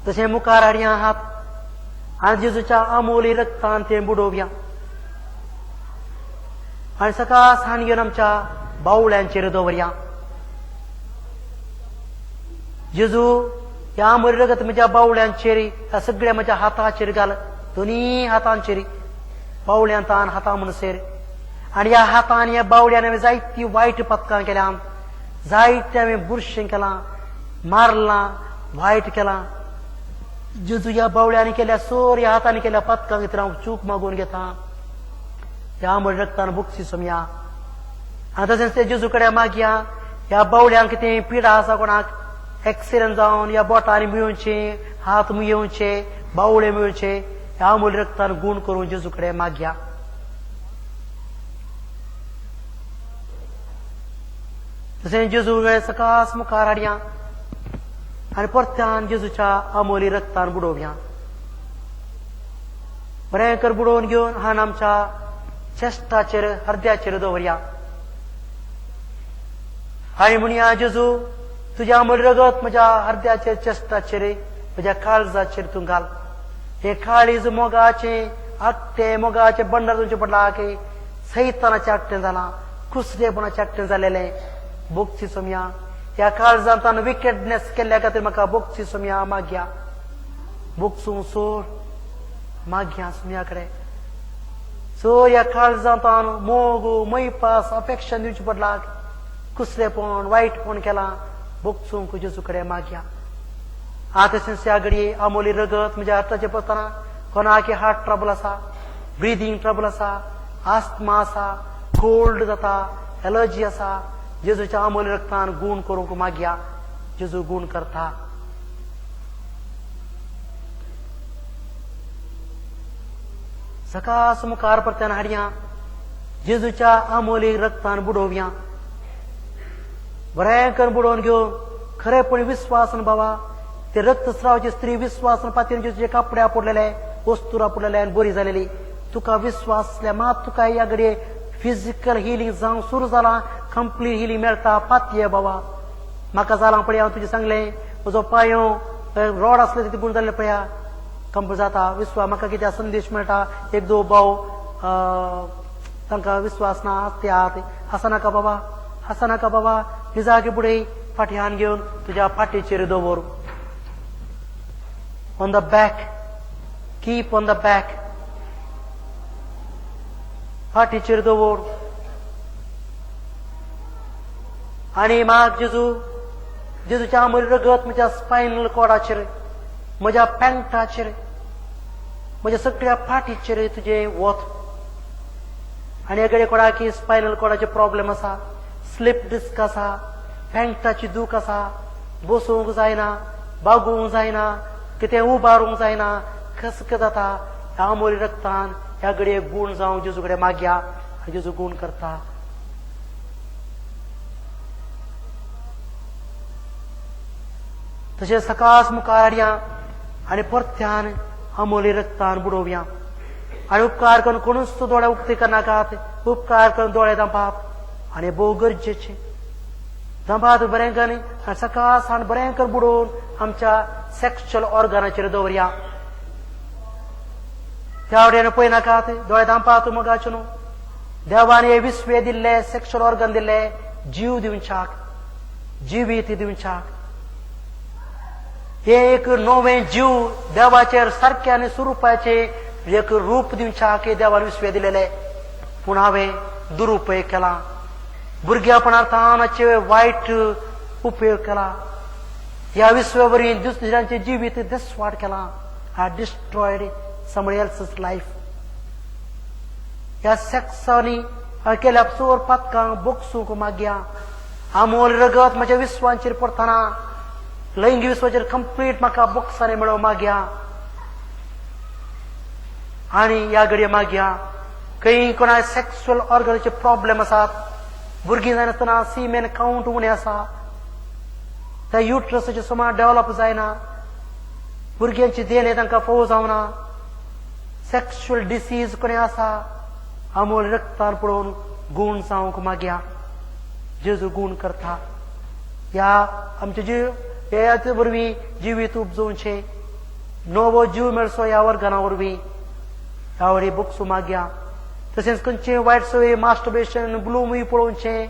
Speaker 1: तशें मुखार हाडया हात आनी जेजूच्या आमोली रगतान तें बुडोवया आनी सकाळ हाण घेवन आमच्या बावळ्यांचेर दवरया. जेजू ह्या आमोली रगत म्हज्या बावळ्यांचेर ह्या सगळ्या म्हज्या हाताचेर घाल, दोनी हातांचेर, बावळ्यां तान हाता म्हणसर. आनी ह्या हातान ह्या बावळ्यान हांवें जायती वायट पथकां केल्या, जायते हांवें बुरशें केलां, मारलां, वायट केलां. जेजू ह्या बावळ्यांनी केल्या सोर ह्या हातांनी केल्या पथकां भितर हांव चूक मागून घेता. ह्या आमोली रगतान बोगसी सोमया. आनी तशेंच ते जेजू कडेन मागया ह्या बावळ्यांक कितें पिडा आसा, कोणाक एक्सिडंट जावन ह्या बोटांनी मिळोवचे, हात मिळोवचे, बावळे मिळोवचे, ह्या आमोली रगतान गूण करून जेजू कडेन मागया. तशें जेजू वेळ सकास मुखार हाडया आनी परत्यान जेजूच्या आमोली रगतान बुडोवया. बरें कर बुडोवन घेवन हान आमच्या चेस्टाचेर हृदयाचेर दवरया आनी म्हणया जेजू तुज्या आमोली रगत म्हज्या हृदयाचेर, चेस्टाचेर, म्हज्या काळजाचेर तूं घाल. हे काळीज मोगाचें आकटें, मोगाचें बंडार तुमचें पडलां की सैतानाचें आकटें जालां, कुसरेपणाचें आकटें जालेलें. बोगसी सोमया ह्या काळजांत विकेडनेस केल्ल्या खातीर म्हाका बोगसी सोमया मागया, बोगसूं सोड मागया सोमया कडेन. सो ह्या काळजांत मोग, मैपास, अपेक्षा दिवचें पडला, कुसरेपण, वायटपण केलां, बोगसूंक जेजू कडेन मागया. आतां तशेंच ह्या घडये आमोली रगत म्हज्या हाताचेर पडटना कोणाक हार्ट ट्रबल आसा, ब्रिदींग ट्रबल आसा, आस्थमा आसा, कोल्ड जाता, एलर्जी आसा, जेजूच्या आमोली रगतान गूण करूंक मागया. जेजू गूण करता. सकास मुखार परत्यान हाडया, जेजूच्या आमोली रगतान बुडोवया. बरें करून बुडोवन घेवन खरेपणी विस्वासन बाबा ते रक्तस्रावाची स्त्री विस्वासन पातयेन जेजूचे कपडे आपडलेले, वस्तूर आपडलेले आनी बरी जालेली. तुका विस्वास आसल्यार मात तुका ह्या घडये फिजिकल हिलींग जावंक सुरू जालां, कंप्लीट हिलींग मेळटा. पातये बाबा म्हाका जालां पळय, हांव तुजें सांगलें म्हजो पांयो रॉड आसले ते गुण जाल्ले पळया कंप्लीट जाता. विस्वास म्हाका कितें संदेश मेळटा, एक दो भाव तांकां विस्वास ना, ते आहात. आसा नाका बाबा, आसा नाका बाबा, निजागे बुडय फाटल्यान घेवन तुज्या फाटीचेर दवर. On the back, keep on the back, फाटीचेर दवर. आनी माग जेजू, जेजूच्या आमोली रगत म्हज्या स्पायनल कॉर्डाचेर, म्हज्या पॅन्टाचेर, म्हज्या सगळ्या फाटीचेर तुजें वत. आनी हे कोणाक स्पायनल कॉर्डाचे प्रॉब्लेम आसा, स्लीप डिस्क आसा, पॅन्टाची दूख आसा, बसूंक जायना, बागोवंक जायना, कितें उबारूंक जायना, खसक जाता, ह्या आमोली रगतान ह्या घडये गूण जावं जेजू कडेन मागया. जेजू गूण करता. तशें सकास मुखार हाडया आनी परत्यान आमोली रगतान बुडोवया. आनी उपकार करून कोणूच दोळे उक्ते करनाकात, उपकार करून दोळे धांपात. आनी भोव गरजेचें धांपात बरें करून आनी सकाळ आनी बरें करून बुडोवन आमच्या सेक्शुअल ऑर्गनाचेर दवरया. त्या वटेन पळय नाकात, दोळे धांपात मोगाचें न्हू. देवान हे विस्वे दिल्ले, सेक्शुअल ऑर्गन दिल्ले जीव दिवच्याक, जिवीत दिवच्याक. हे एक नवें जीव देवाचेर सारकें आनी स्वरुपाचें एक रूप दिवच्याक देवान विस्वे दिलेले. पूण हांवें दुरुपयोग केला, भुरग्यापणार तानाचे वायट उपयोग केला, ह्या विस्वे वरवीं दुसऱ्यांचें जिवीत दिसवाट केलां. I destroyed somebody else's life. ह्या सेक्सांनी हांवें केल्या चोर पातकांक बोगसूंक मागया. आमोल रगत म्हज्या विस्वांचेर पडटना लैंगीक विस्वाचेर कंप्लीट म्हाका बोगसांनी मेळोवंक मागया. आनी ह्या घडये मागया खंय कोणा सेक्सुअल ऑर्गनाचे प्रॉब्लेम आसात, भुरगीं जायनासतना सीमेन कावंट उणें आसा, त्या युट्रसाचे सुमार डेव्हलप जायना, भुरग्यांची देणे तांकां फोव जावना, सेक्शुअल डिसीज कोणें आसा, आमोल रक्तान पळोवन गूण जावंक मागया. जेजू गूण करता. ह्या आमचे जीव ह्याच वरवीं जिवीत उपजोवचें, नवो जीव मेळचो ह्या वर्गाना वरवीं ह्या वरी बोगसूं मागया. तशेंच खंयचें वायट सवय मास्टरबेशन, ब्लू मुवी पळोवचें,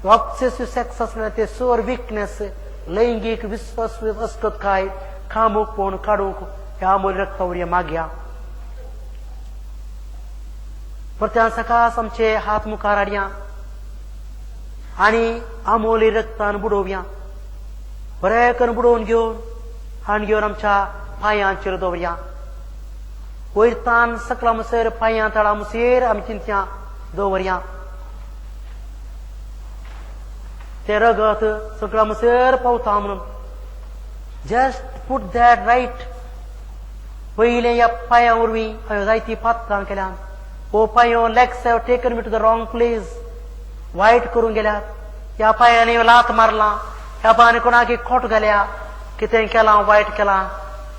Speaker 1: ऑब्सेसिव सेक्स आसलें ते सर विकनेस, लैंगीक विस्वास अस्कतकाय कामूक पळोवन काडूंक ह्या आमोल रक्ता वरवीं मागया. परत्यान सकास आमचे हात मुखार हाडया आनी आमोली रक्तान बुडोवया. बरें करून बुडोवन घेवन आनी घेवन आमच्या पांयांचेर दवरया. वयर तान सकला मुसर पांयां तळा मुसर आमी चिंतया दवरया. तें रगत सकला मुसर पावता म्हणून जस्ट पूट that right. पयलें ह्या पांयां वरवीं हांवें जायतीं पातकां केल्यात. हो पांयो legs have taken me to the wrong place, वायट करूंक गेल्यात. ह्या पांयांनी लात मारला, ह्या पांयांनी कोणाक खोट घाल्या, कितें केलां वायट केलां,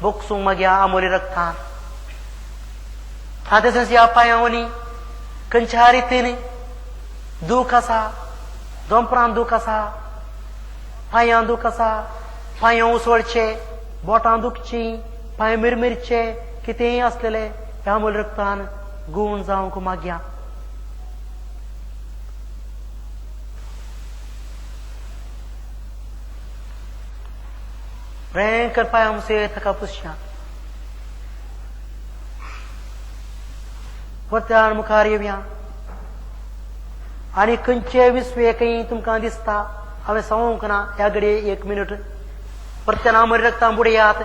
Speaker 1: बोगसूंक मागया आमोली रक्तान. आतां तशेंच ह्या पांयांनी खंयच्या रितीन दूख आसा, दोंपरान दूख आसा, पांयां दूख आसा, पांयां उसळचे, बोटां दुखचीं, पांय मिरमिरचे, कितेंय आसलेलें ह्या आमोली रक्तान गूण जावंक मागया. बरें कर पांयां मुसर ताका पुसया. परत्यान मुखार येवया आनी खंयचे विस्वे खंय तुमकां दिसता हांवें सांगूंक ना ह्या घडये एक मिनट. परत्यान आमोरी रक्तान बुडयात.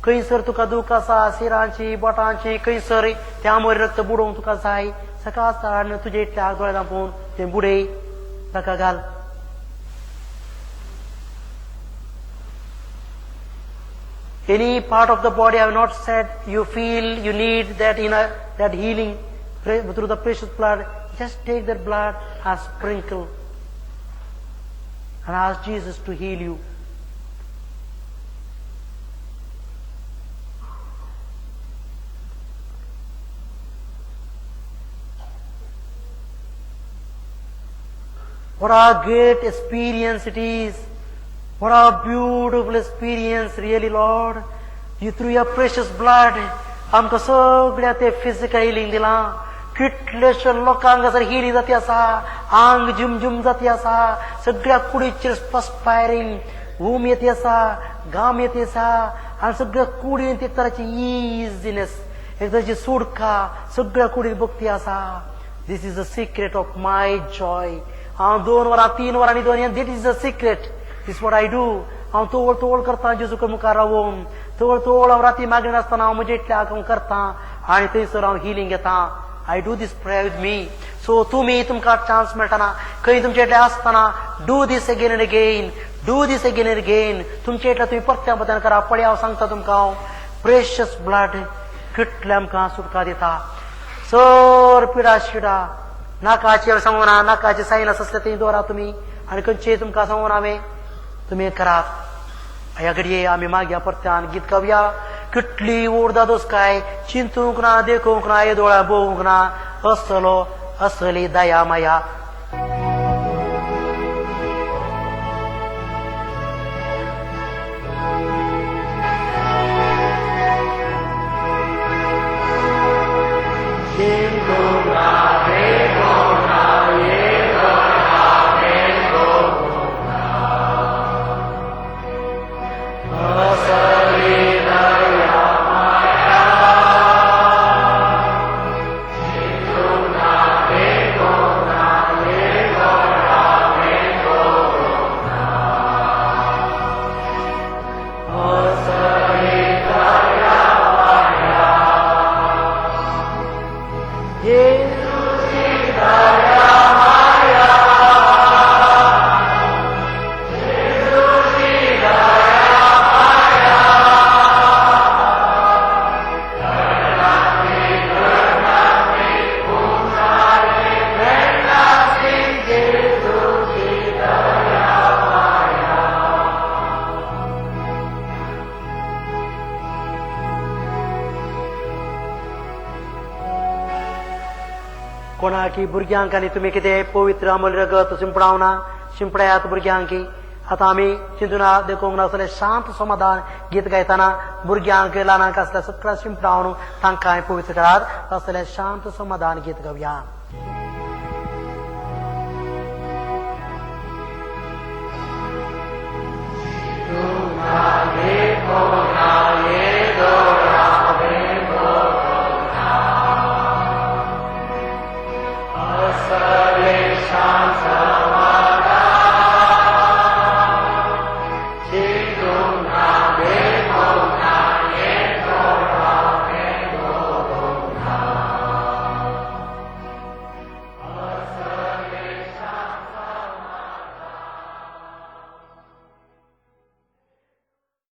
Speaker 1: खंयसर तुका दूख आसा, शिरांची बोटांची, खंयसर तें आमोरी रक्त बुडोवंक तुका जाय, सकाळ हाडून तुजे इतल्या दोळे धांपून तें बुडय, ताका घाल. Any part of the body I have not said you feel you need that inner that healing through the precious blood, just take that blood and sprinkle and ask Jesus to heal you. What a great experience it is. What a beautiful experience, really, Lord. You through your precious blood, आमकां सगळ्या ते physical healing दिलां. कितलेशे लोकांक sir healing जाती आसा, आंग झुमझुम जाती आसा, सगळ्या कुडीचेर पर्स्पायरींग हूम येती आसा, घाम येती आसा, आनी सगळ्या कुडीन एक तराची इझिनेस, एक तराची सुडका सगळ्या कुडीन भक्ती आसा. This is the secret of my joy. हांव 2 वरां 3 वरां न्हिदोन, this is the secret, this what I do. हांव तोळ तोळ करतां जेजूक मुखार रावून, तोळ तोळ हांव राती मागणी नासतना हांव म्हजे इतल्याक हांव करतां आनी थंयसर हांव हिलींग घेता. I do this prayer with me. So तुमी तुमकां चान्स मेळटना खंय तुमचे इतले आसतना do this again and again, do this again and again. तुमचे इतले तुमी परत्या परत्यान करा. पळय हांव सांगता तुमकां, हांव प्रेशस ब्लड कितलें आमकां सुटका दिता. सर पिडा शिडा नाकाची हांवें सांगूना, नाकाची सायनस आसले थंय दवरा तुमी, आनी खंयचे तुमकां सांगूना हांवें, तुमी करात. ह्या घडये आमी मागया परत्यान गीत गावया. कितली ओड दादोस काय चिंतूंक ना, देखूंक ना, येदोळा बोवूंक ना, असलो असली दया माया. चिंतूना की भुरग्यांक आनी तुमी कितें पवित्र अमूल्य रगत शिंपडावना, शिंपडायात भुरग्यांक. आतां आमी चिंतूना देखूंक नासलें शांत समाधान गीत गायतना भुरग्यांक ल्हानांक आसल्यार सगळ्या शिंपडावन तांकां पवित्र करात. आसलें शांत समाधान गीत गावया.